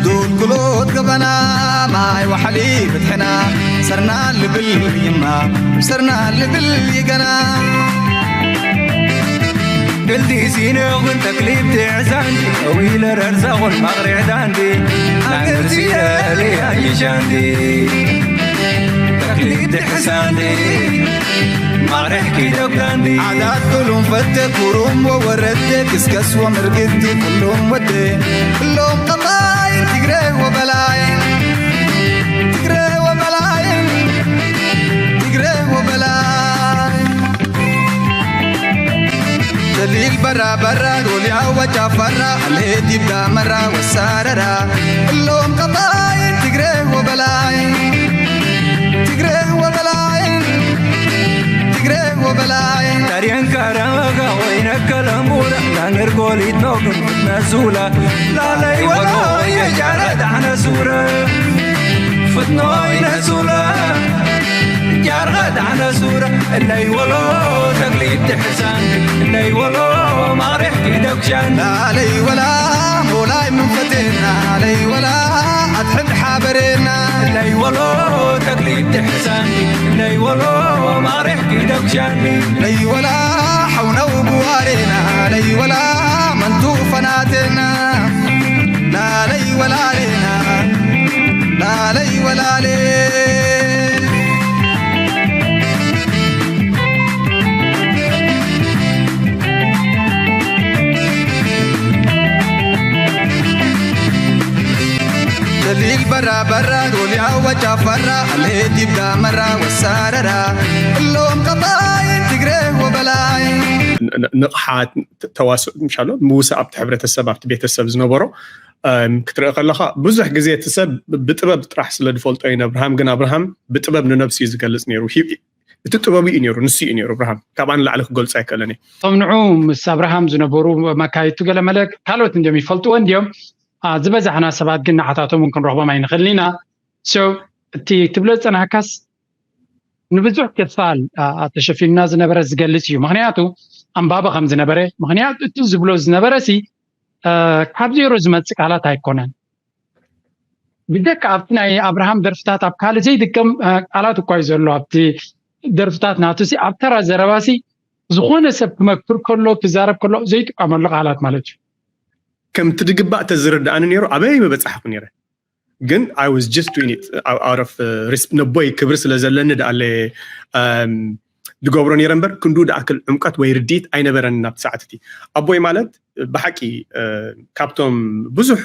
ዱልኩሎት ገበና ማይ ዋሕሊ ብትሕና ሰርና ልብል ይማ ሰርና ልብል ይገና Bildi sine gun taklif de azandi. Awile rarza gun magre dandi. Angel sire le ayishandi. Taklif de hasandi. Magre ki dogandi. Adat kulum fatte kurum wa warade kiskas wa mirgiti kulum wade. Lom qatayin tigre wa balayin. Tigre wa balayin. Tigre wa balayin. Dalil bara bara goli awa jafara ale dibda mara wasarara. Lom kabai tigre wa balai. Tigre wa balai. Tigre wa balai. Tarian karaga wa ina kalamura. Nanger goli togum nazula. La la iwala ya jara dana sura. Futno ina sura. Jarga dana sura. Lay walo taglib de hasan. Lay walo marih ki dogjan. Lay wala mulay munfatina. Lay wala adhib habarina. Lay walo taglib de hasan. Lay walo marih ki dogjan. Lay wala hawna ubuarina. Lay wala mantu fanatina. Lay wala lena. Lay wala lena. Dalil bara bara goli awa jafara ale dibda mara wasarara. Lom kabai tigre wa balai. ንቕሓት ተዋስኦ ምሻሎ ምውሳእ ኣብቲ ሕብረተሰብ ኣብቲ ቤተሰብ ዝነበሮ ክትርኢ ከለካ ብዙሕ ግዜ እቲ ሰብ ብጥበብ ጥራሕ ስለ ዝፈልጦ እዩ ንኣብርሃም ግን ኣብርሃም ብጥበብ ንነብሱ እዩ ዝገልፅ ነይሩ እቲ ጥበቡ እዩ ነይሩ ንሱ እዩ ነይሩ ኣብርሃም ካብኣ ንላዕሊ ክገልፆ ኣይክእልን እየ እቶም ንዑ ምስ ኣብርሃም ዝነበሩ መካይቱ ገለመለ ካልኦት እንዲዮም ይፈልጥዎ እንዲዮም ዝበዛሕና ሰባት ግን ንዓታቶም እውን ክንረኽቦም ኣይንኽእልን ኢና እቲ ትብሎ ዝፀናሕካስ ንብዙሕ ክፋል ተሸፊኑና ዝነበረ ዝገልፅ እዩ ምክንያቱ ኣንባቢ ከም ዝነበረ ምክንያቱ እቲ ዝብሎ ዝነበረ ሲ ካብ ዜሮ ዝመፅእ ቃላት ኣይኮነን ብደካ ኣብቲ ናይ ኣብርሃም ደርፍታት ኣብ ካልእ ዘይድገም ቃላት እኳ እዩ ዘሎ ኣብቲ ደርፍታት ናቱ ሲ ኣብ ተራ ዘረባ ሲ ዝኾነ ሰብ ክመክር ከሎ ክዛረብ ከሎ ዘይጥቀመሉ ቃላት ማለት እዩ ከምቲ ድግባእ ተዝርድኣኒ ነይሩ ኣበይ ምበፃሕኩ ነይረ ግን I was just doing it out of ነቦይ ክብሪ ስለ ዘለኒ ደኣለ ዝገብሮ ነይረ እምበር ክንዱ ደኣክል ዕምቀት ወይ ርድኢት ኣይነበረን ናብቲ ሰዓት እቲ ኣቦይ ማለት ብሓቂ ካብቶም ብዙሕ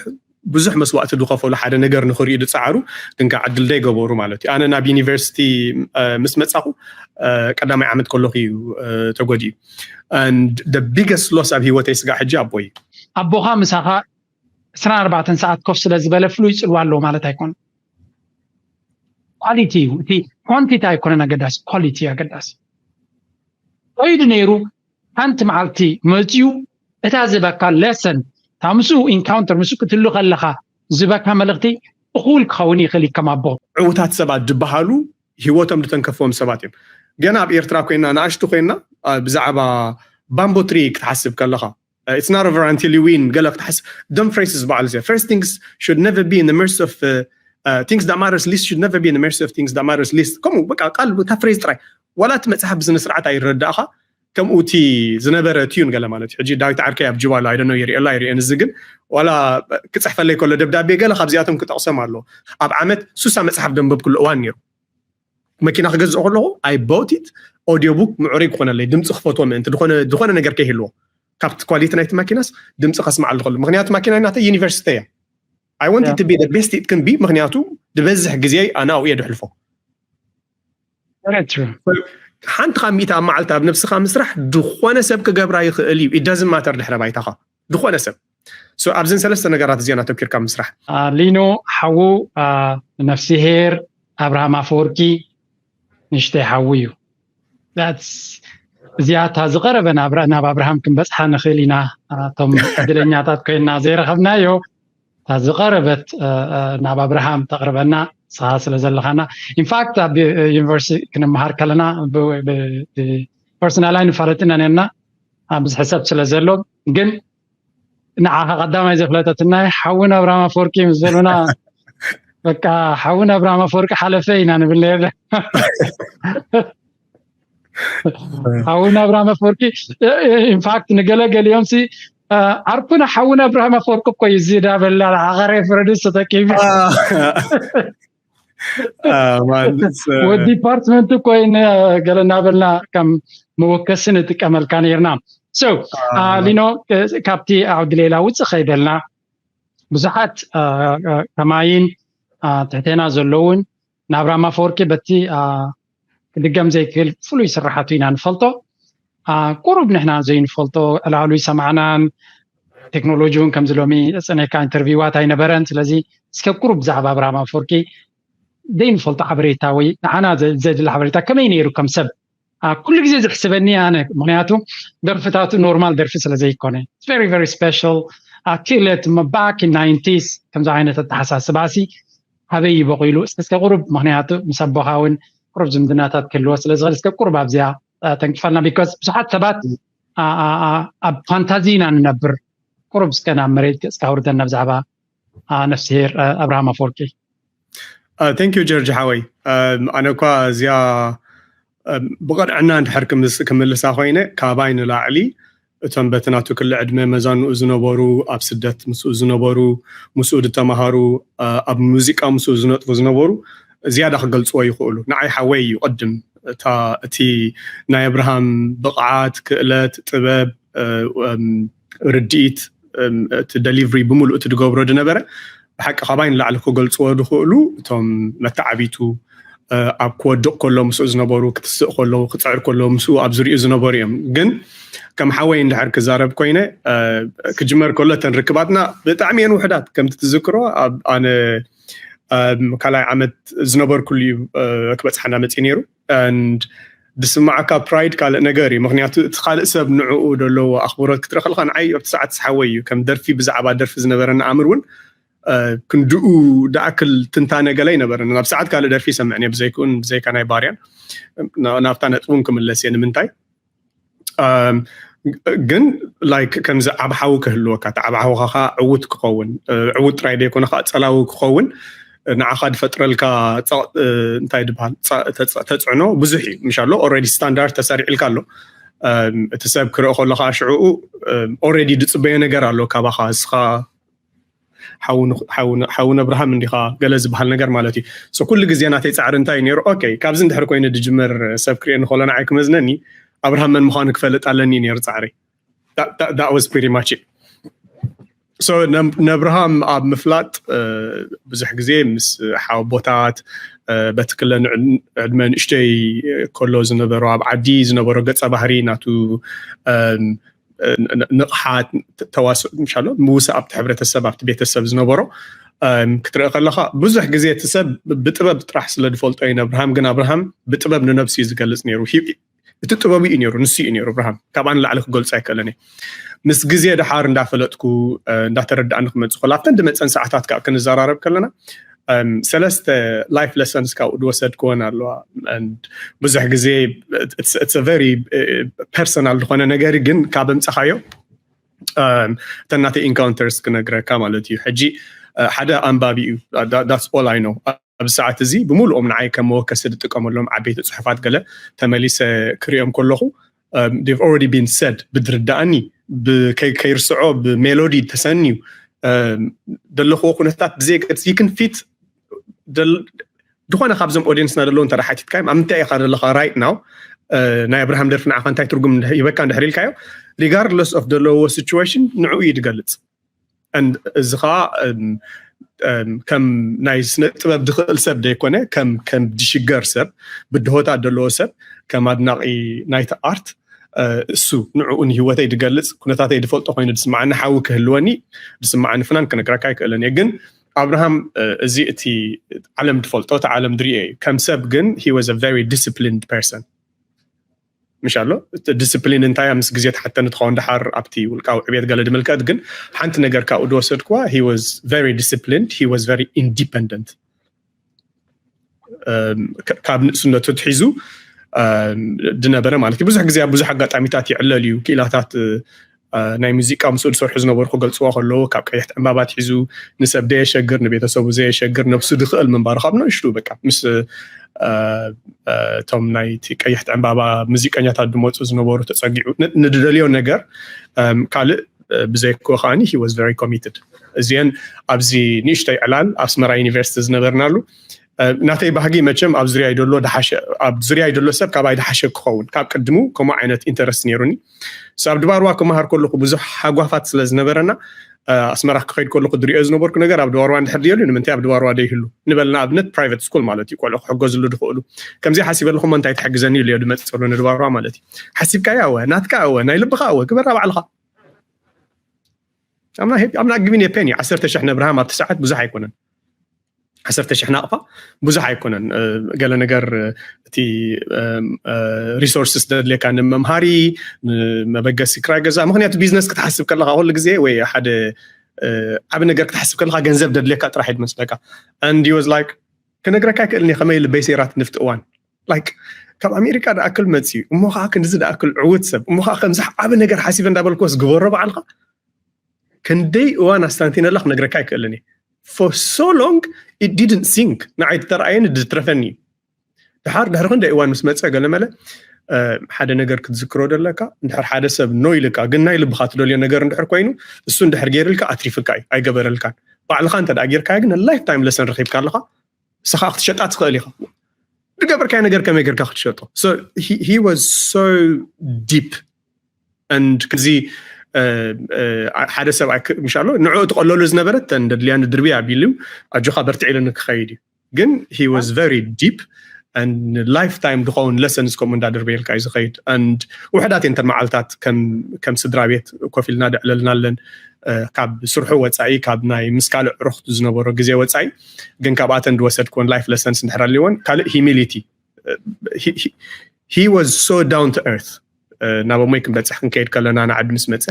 ብዙሕ መስዋእቲ ዝኸፈሉ ሓደ ነገር ንኽርእዩ ዝፀዓሩ ግን ከዓ ዕድል ዘይገበሩ ማለት እዩ ኣነ ናብ ዩኒቨርሲቲ ምስ መፃኹ ቀዳማይ ዓመት ከለኹ እዩ ተጎዲኡ and the biggest loss ኣብ ህይወተይ ስጋዕ ሕጂ ኣቦይ ኣቦኻ ምሳኻ ዕስራን ኣርባዕተን ሰዓት ኮፍ ስለ ዝበለ ፍሉይ ፅልዋ ኣለዎ ማለት ኣይኮነን። ኳሊቲ እዩ እቲ ኳንቲቲ ኣይኮነን ኣገዳሲ ኳሊቲ እዩ ኣገዳሲ። ከይዱ ነይሩ ሓንቲ መዓልቲ መፅዩ እታ ዝበካ ሌሰን እታ ምስኡ ኢንካውንተር ምስኡ ክትህሉ ከለኻ ዝበካ መልእኽቲ እኹል ክኸውን ይኽእል እዩ ከም ኣቦ። ዕዉታት ሰባት ዝበሃሉ ህይወቶም ዝተንከፍዎም ሰባት እዮም። ገና ኣብ ኤርትራ ኮይና ንኣሽቱ ኮይና ብዛዕባ ባምቦ ትሪ ክትሓስብ ከለኻ it's not over until you win ገለ ክትሓስብ ዶም ፍሬስስ በዓል እዚኣ first things should never be in the mercy of uh, uh, things that matters least should never be in the mercy of things that matters least ከምኡ በቃ ቃል እታ ፍሬዝ ጥራይ ዋላ እቲ መፅሓፍ ብስነ ስርዓት ኣይረዳእኻ ከምኡ እቲ ዝነበረ ትዩን ገለ ማለት ሕጂ ዳዊት ዓርከይ ኣብ ጅባሎ ኣይደኖ ይሪኦ ላ ይሪኦ እዚ ግን ዋላ ክፅሕፈለይ ከሎ ደብዳቤ ገለ ካብዚኣቶም ክጠቕሶም ኣሎ ኣብ ዓመት ሱሳ መፅሓፍ ደንበብኩሉ እዋን ነይሩ መኪና ክገዝእ ከለኹ I bought it audio book ምዕሩይ ክኾነለይ ድምፂ ክፈትዎ ምእንቲ ዝኾነ ነገር ከይህልዎ ካብቲ ኳሊቲ ናይቲ ማኪናስ ድምፂ ከስምዓሉ ከሎ ምክንያቱ ማኪና ናተ ዩኒቨርሲቲ እያ I want it to be the best it can be ምክንያቱ ዝበዝሕ ግዜ ኣነ ኣብኡ እየ ድሕልፎ ሓንቲ ካብ ሚእቲ ኣብ መዓልቲ ኣብ ነብስኻ ምስራሕ ዝኾነ ሰብ ክገብራ ይኽእል እዩ it doesn't matter ድሕረ ባይታኻ ዝኾነ ሰብ ኣብዘን ሰለስተ ነገራት እዚኣን ኣተኪርካ ምስራሕ ሊኖ ሓዉ ነፍሲሄር ኣብርሃም ኣፈወርቂ ንሽተይ ሓዉ እዩ እዚኣ እታ ዝቐረበ ናብ ኣብርሃም ክንበፅሓ ንኽእል ኢና እቶም ዕድለኛታት ኮይና ዘይረኸብናዮ እታ ዝቐረበት ናብ ኣብርሃም ተቕርበና ንስኻ ስለ ዘለኻና ኢንፋክት ኣብ ዩኒቨርሲቲ ክንመሃር ከለና ፐርሶናል ኣይንፋለጥና ነርና ኣብዚ ሕሰብ ስለ ዘሎ ግን ንዓኻ ቀዳማይ ዘፍለጠትናይ ሓውን ኣብርሃም ኣፈወርቂ ምስ በሉና፣ በቃ ሓውን ኣብርሃም ኣፈወርቂ ሓለፈ ኢና ንብል ነርና። ሓውን ኣብርሃም ኣፈወርቂ፣ ኢንፋክት፣ ንገለገሊኦም ሲ ዓርኩና ሓውን ኣብርሃም ኣፈወርቂ እኮ እዩ እዚ ዳበልና ንዓኻ ሬፈረንስ ተጠቂሙ። ወዲ ዲፓርትመንት እኮ ገለ እናበልና ከም መወከሲ ንጥቀመልካ ነርና። ሊኖ፣ ካብቲ ዓውዲ ሌላ ውፅእ ከይበልና፣ ብዙሓት ከማይን ትሕቴና ዘለውን ንኣብርሃም ኣፈወርቂ በቲ ክድገም ዘይክእል ፍሉይ ስራሓቱ ኢና ንፈልጦ። ቁሩብ ንሕና ዘይንፈልጦ ዕላሉ ይሰማዕናን፣ ቴክኖሎጂ እውን ከምዚ ሎሚ ዘፀነካ ኢንተርቪዋት ኣይነበረን። ስለዚ እስከ ቁሩብ ብዛዕባ ኣብርሃም ኣፈወርቂ ዘይንፈልጦ ሓበሬታ ወይ ንዓና ዘድሊ ሓበሬታ ከመይ ነይሩ ከም ሰብ? ኩሉ ግዜ ዝሕስበኒ ኣነ፣ ምክንያቱ ደርፍታቱ ኖርማል ደርፊ ስለ ዘይኮነ፣ very very special ክእለት። ባክ ናይንቲስ ከምዚ ዓይነት ኣተሓሳስባሲ ኣበይ ይበቂሉ? እስከ ቁሩብ፣ ምክንያቱ ምስ ኣቦኻ እውን ቁሩብ ዝምድናታት ክህልዎ ስለ ዝኽእል፣ እስከ ቁሩብ ኣብዚኣ ተንክፈልና። ቢኮዝ ብዙሓት ሰባት ኣብ ፋንታዚ ኢና ንነብር። ቁሩብ እስከ ናብ መሬት ገፅካ ውርደና ብዛዕባ ነፍስሄር ኣብርሃም ኣፈወርቂ። Thank you ጀርጅ ሓወይ። ኣነ እኳ እዚኣ ብቐንዕና እንድሕር ክምልሳ ኮይነ፣ ካባይ ንላዕሊ እቶም በቲ ናቱ ክሊ ዕድመ መዛንኡ ዝነበሩ፣ ኣብ ስደት ምስኡ ዝነበሩ፣ ምስኡ ዝተምሃሩ፣ ኣብ ሙዚቃ ምስኡ ዝነጥፉ ዝነበሩ ዝያዳ ክገልፅዎ ይኽእሉ። ንዓይ ሓወይ እዩ ቅድም። እቲ ናይ ኣብርሃም ብቕዓት፣ ክእለት፣ ጥበብ፣ ርድኢት፣ እቲ ደሊቨሪ ብምሉእ እቲ ዝገብሮ ዝነበረ ብሓቂ ካባይ ንላዕሊ ክገልፅዎ ዝኽእሉ እቶም መተዓቢቱ፣ ኣብ ክወድቕ ከሎ ምስኡ ዝነበሩ፣ ክትስእ ከሎ፣ ክፅዕር ከሎ ምስኡ ኣብ ዝሪኡ ዝነበሩ እዮም። ግን ከም ሓወይ እንድሕር ክዛረብ ኮይነ፣ ክጅመር ከሎ እተን ርክባትና ብጣዕሚ እየን ውሕዳት። ከምቲ ትዝክሮ ኣብ ኣነ ካልኣይ ዓመት ዝነበርኩሉ እዩ ክበፅሓና መፅእ ነይሩ። ዝስማዓካ ፕራይድ ካልእ ነገር እዩ። ምክንያቱ እቲ ካልእ ሰብ ንዕኡ ዘለዎ ኣኽብሮት ክትርኢ ከለካ፣ ንዓይ ኣብቲ ሰዓት ሓወይ እዩ። ከም ደርፊ፣ ብዛዕባ ደርፊ ዝነበረና ኣምር እውን ክንድኡ ደኣክል ትንታነ ገለ ኣይነበረን። ናብ ሰዓት ካልእ ደርፊ ይሰምዕ ነየ፣ ብዘይክኡን ብዘይካ ናይ ባርያን። ናብታ ነጥቢ እውን ክምለስ እየ። ንምንታይ ግን ላይክ ከምዚ ዓብ ሓዊ ክህልወካ፣ እቲ ዓብ ሓውኻ ከዓ ዕዉት ክኸውን፣ ዕዉት ጥራይ ዘይኮነ ከዓ ፀላዊ ክኸውን፣ ንዓኻ ዝፈጥረልካ እንታይ ድበሃል ተፅዕኖ ብዙሕ እዩ። ምሻሎ ኦልሬዲ ስታንዳርድ ተሰሪዕልካ ኣሎ። እቲ ሰብ ክርኢ ከሎ ከዓ ሽዕኡ ኦልሬዲ ዝፅበዮ ነገር ኣሎ ካባኻ። እስኻ ሓውን ኣብርሃም እንዲኻ ገለ ዝበሃል ነገር ማለት እዩ። ኩሉ ግዜ ናተይ ፃዕሪ እንታይ እዩ ነይሩ? ኦኬ፣ ካብዚ እንድሕር ኮይኑ ድጅመር ሰብ ክሪኦ ንኸሎ ንዓይ ክመዝነኒ ኣብርሃም መን ምዃኑ ክፈልጥ ኣለኒ ነይሩ ፃዕሪ። That was pretty much it። ነብርሃም ኣብ ምፍላጥ ብዙሕ ግዜ ምስ ሓወቦታት በትክለ ዕድመ ንእሽተይ ከሎ ዝነበሩ ኣብ ዓዲ ዝነበሮ ገፀ ባህሪ ናቱ ንቕሓት ተዋስኦ ምሻሎ ምውሳእ ኣብቲ ሕብረተሰብ ኣብቲ ቤተሰብ ዝነበሮ ክትርኢ ከለካ ብዙሕ ግዜ እቲ ሰብ ብጥበብ ጥራሕ ስለ ዝፈልጦ እዩ። ኣብርሃም ግን ኣብርሃም ብጥበብ ንነብሱ እዩ ዝገልፅ ነይሩ። እቲ ጥበቡ እዩ ነይሩ፣ ንሱ እዩ ነይሩ ኣብርሃም። ካብኣ ንላዕሊ ክገልፆ ኣይክእልን እየ። ምስ ግዜ ድሓር እንዳፈለጥኩ እንዳተረዳእኒ ክመፅእ ከሎ ኣብተን ዝመፀን ሰዓታት ከዓ ክንዘራረብ ከለና ሰለስተ ላይፍ ለሰንስ ካብኡ ዝወሰድክወን ኣለዋ። ብዙሕ ግዜ ቨሪ ፐርሰናል ዝኾነ ነገር ግን ካብ ኣምፀኻዮ እተን ናተይ ኢንካውንተርስ ክነግረካ ማለት እዩ። ሕጂ ሓደ ኣንባቢ እዩ። That's all I know። ኣብዚ ሰዓት እዚ ብምሉኦም ንዓይ ከም መወከሲ ዝጥቀመሎም ዓበይቲ ፅሑፋት ገለ ተመሊሰ ክሪኦም ከለኹ they've already been said ብዝርዳእኒ ከይርስዖ ብሜሎዲ ተሰንዩ ዘለኽዎ ኩነታት ብዘየገድስ you can fit ዝኾነ ካብዞም ኦዲየንስና ዘለዉ እንተ ሓቲትካዮም ኣብ ምንታይ ኢኻ ዘለኻ right now ናይ ኣብርሃም ደርፊ ንዓኻ እንታይ ትርጉም ይበካ እንድሕር ኢልካዮ regardless of ዘለዎ situation ንዕኡ እዩ ዝገልፅ። እዚ ከዓ ከም ናይ ስነ ጥበብ ዝኽእል ሰብ ዘይኮነ ከም ከም ድሽገር ሰብ ብድሆታት ዘለዎ ሰብ ከም ኣድናቂ ናይቲ ኣርት እሱ ንዕኡ ንህይወተይ ዝገልፅ ኩነታተይ ዝፈልጦ ኮይኑ ዝስማዓኒ ሓዊ ክህልወኒ ዝስማዓኒ ፍናን ክነግረካ ኣይክእልን እየ። ግን ኣብርሃም እዚ እቲ ዓለም ዝፈልጦ እቲ ዓለም ዝሪኦ እዩ። ከም ሰብ ግን he was a very disciplined person። ምሽ ኣሎ ዲስፕሊን እንታይ ምስ ግዜ ተሓተኒ ትኸውን ድሓር ኣብቲ ውልቃዊ ዕቤት ገለ ዝምልከት ግን ሓንቲ ነገር ካብኡ ዝወሰድክዋ he was very disciplined, he was very independent። ካብ ንእስነቱ ትሒዙ ዝነበረ ማለት እዩ። ብዙሕ ግዜ ኣብ ብዙሕ ኣጋጣሚታት ይዕለል እዩ ክኢላታት ናይ ሙዚቃ ምስኡ ዝሰርሑ ዝነበሩ ክገልፅዎ ከለዉ ካብ ቀይሕቲ ዕምባባ ኣትሒዙ ንሰብ ዘየሸግር፣ ንቤተሰቡ ዘየሸግር፣ ነብሱ ዝኽእል ምንባሩ ካብ ንእሽቱ በቃ ምስ እቶም ናይቲ ቀይሕቲ ዕምባባ ሙዚቀኛታት ዝመፁ ዝነበሩ ተፀጊዑ ንድደልዮ ነገር ካልእ ብዘይኮ ከዓኒ he was very committed። እዚአን ኣብዚ ንእሽተይ ዕላል ኣስመራ ዩኒቨርሲቲ ዝነበርናሉ ናተይ ባህጊ መቸም ኣብ ዙርያ ይደሎ ዝሓሸ ኣብ ዙርያ ይደሎ ሰብ ካባይ ዝሓሸ ክኸውን ካብ ቅድሙ ከምኡ ዓይነት ኢንተረስት ነይሩኒ። ኣብ ድባርዋ ክመሃር ከለኹ ብዙሕ ሃጓፋት ስለ ዝነበረና ኣስመራ ክኸይድ ከለኹ ዝሪኦ ዝነበርኩ ነገር ኣብ ድባርዋ እንድሕር ድየሉ ንምንታይ ኣብ ድባርዋ ደይህሉ ንበል ንኣብነት ፕራይቨት ስኩል ማለት እዩ ቆልዑ ክሕገዝሉ ዝኽእሉ ከምዚ ሓሲበ ኣለኹ እንታይ ትሕግዘኒ ኢሉ ዝመፅእ ዘሎ ንድባርዋ ማለት እዩ። ሓሲብካያ እወ ናትካ እወ ናይ ልብኻ እወ ግበራ ባዕልኻ። I'm not giving you a penny። ዓሰርተ ሽሕ ነብርሃም ኣብቲ ሰዓት ብዙሕ ኣይኮነን። ዓሰርተ ሽሕ ናቕፋ ብዙሕ ኣይኮነን። ገለ ነገር እቲ ሪሶርስስ ደድልየካ ንመምሃሪ ንመበገሲ ክራይ ገዛ ምክንያቱ ቢዝነስ ክትሓስብ ከለካ ኩሉ ግዜ ወይ ሓደ ዓብ ነገር ክትሓስብ ከለካ ገንዘብ ደድልየካ ጥራሕ እዩ ዝመስለካ። And he was like ክነግረካ ኣይክእልን እየ ከመይ ልበይ ሰይራት ንፍቲ እዋን like ካብ ኣሜሪካ ድኣክል መፅዩ እሞ ከዓ ክንድዚ ድኣክል ዕውት ሰብ እሞ ከዓ ከምዚ ዓብ ነገር ሓሲበ እንዳበልክዎስ ግበሮ በዓልካ። ክንደይ እዋን ኣስታንቲነላ ክነግረካ ኣይክእልን እየ። For so long it didn't sink ንዓይ ተረኣየኒ ዝትረፈኒ እዩ። ድሓር ድሕሪ ክንደይ እዋን ምስ መፀ ገለመለ ሓደ ነገር ክትዝክሮ ደለካ እንድሕር ሓደ ሰብ no ኢልካ ግን ናይ ልብካ ትደልዮ ነገር እንድሕር ኮይኑ እሱ እንድሕር ገይርልካ ኣትሪፍካ እዩ ኣይገበረልካን። ባዕልካ እንተ ጌርካዮ ግን life time lesson ረኪብካ ኣለካ። ንስኻ ክትሸጣ ትኽእል ኢኻ። ዝገበርካዮ ነገር ከመይ ጌርካ ክትሸጦ? So he was so deep and ከምዚ ሓደ ሰብ ምሻሎ ንዕኡ ትቐለሉ ዝነበረት ተን ደድልያ ንድርቢ ኣቢሉ ኣጆኻ በርትዕ ኢሉኒ ክኸይድ እዩ። ግን he was very deep and lifetime ዝኸውን lessons ከምኡ እንዳደርበየልካ እዩ ዝኸይድ። And ውሕዳት እየን ተን መዓልታት ከም ስድራ ቤት ኮፍ ኢልና ደዕለልና ኣለን ካብ ስርሑ ወፃኢ ካብ ናይ ምስ ካልእ ዕሩኽቱ ዝነበሮ ግዜ ወፃኢ ግን ካብኣተን ዝወሰድክወን life lessons እንድሕር ኣልወን ካልእ humility he was so down to earth። ናብ ኣሞይ ክንበፅሕ ክንከይድ ከለና ንዓዲ ምስ መፀ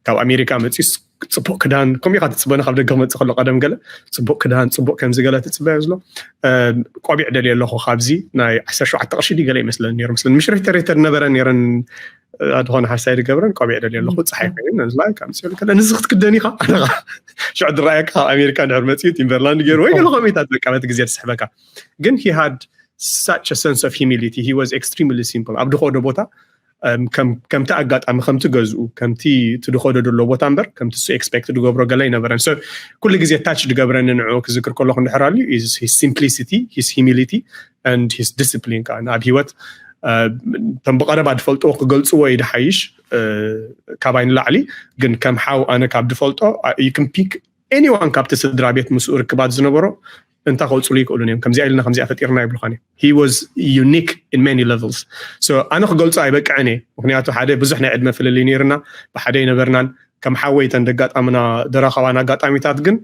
ካብ ኣሜሪካ መፂስ ፅቡቅ ክዳን ከምኡ ኢካ ትፅበነ ካብ ደገ ክመፅእ ከሎ ቀደም ገለ ፅቡቅ ክዳን ፅቡቅ ከምዚ ገለ ትፅበዮ ዝሎ ቆቢዕ ደልየ ኣለኹ ካብዚ ናይ ዓሰርተ ሸውዓተ ቅርሺ ድዩ ገለ ይመስለኒ ነይሩ ምስለኒ ምሽ ሬተር ሬተር ነበረ ነይረን ዝኾነ ሓሳይ ዝገብረን ቆቢዕ ደልየ ኣለኹ ፀሓይ ኮይኑ ነዝላ ካብ ምፅሉ ከለ ንዚ ክትክደን ኢካ ኣነኻ ሽዑ ድረኣየካ ካብ ኣሜሪካ ድሕር መፅኡ ቲምበርላንድ ገይሩ ወይ ገለ ኮሜታት በቃ በቲ ግዜ ትስሕበካ ግን he had such a sense of humility he was extremely simple ኣብ ድኸዶ ቦታ ከምቲ ኣጋጣሚ ከምቲ ገዝኡ ከምቲ እቲ ድኸዶ ዘሎ ቦታ እምበር ከምቲ እሱ ኤክስፔክት ድገብሮ ገለ ኣይነበረን። ኩሉ ግዜ ታች ድገብረኒ ንዕኡ ክዝክር ከለኹ እንድሕር ኣልዩ simplicity his humility and his discipline ከዓ ኣብ ሂወት እቶም ብቐረባ ድፈልጥዎ ክገልፅዎ እዩ ድሓይሽ ካባይ ንላዕሊ ግን ከም ሓው ኣነ ካብ ድፈልጦ you can pick anyone ካብቲ ስድራ ቤት ምስኡ ርክባት ዝነበሮ እንታ ከውፅሉ ይክእሉን እዮም ከምዚኣ ኢልና ከምዚኣ ፈጢርና ይብሉኻን እዮም he was unique in many levels። ኣነ ክገልፆ ኣይበቅዕን እየ ምክንያቱ ሓደ ብዙሕ ናይ ዕድመ ፍልልይ ነይርና ብሓደ ይነበርናን ከም ሓወይ ተን ደጋጣምና ደራኸባን ኣጋጣሚታት ግን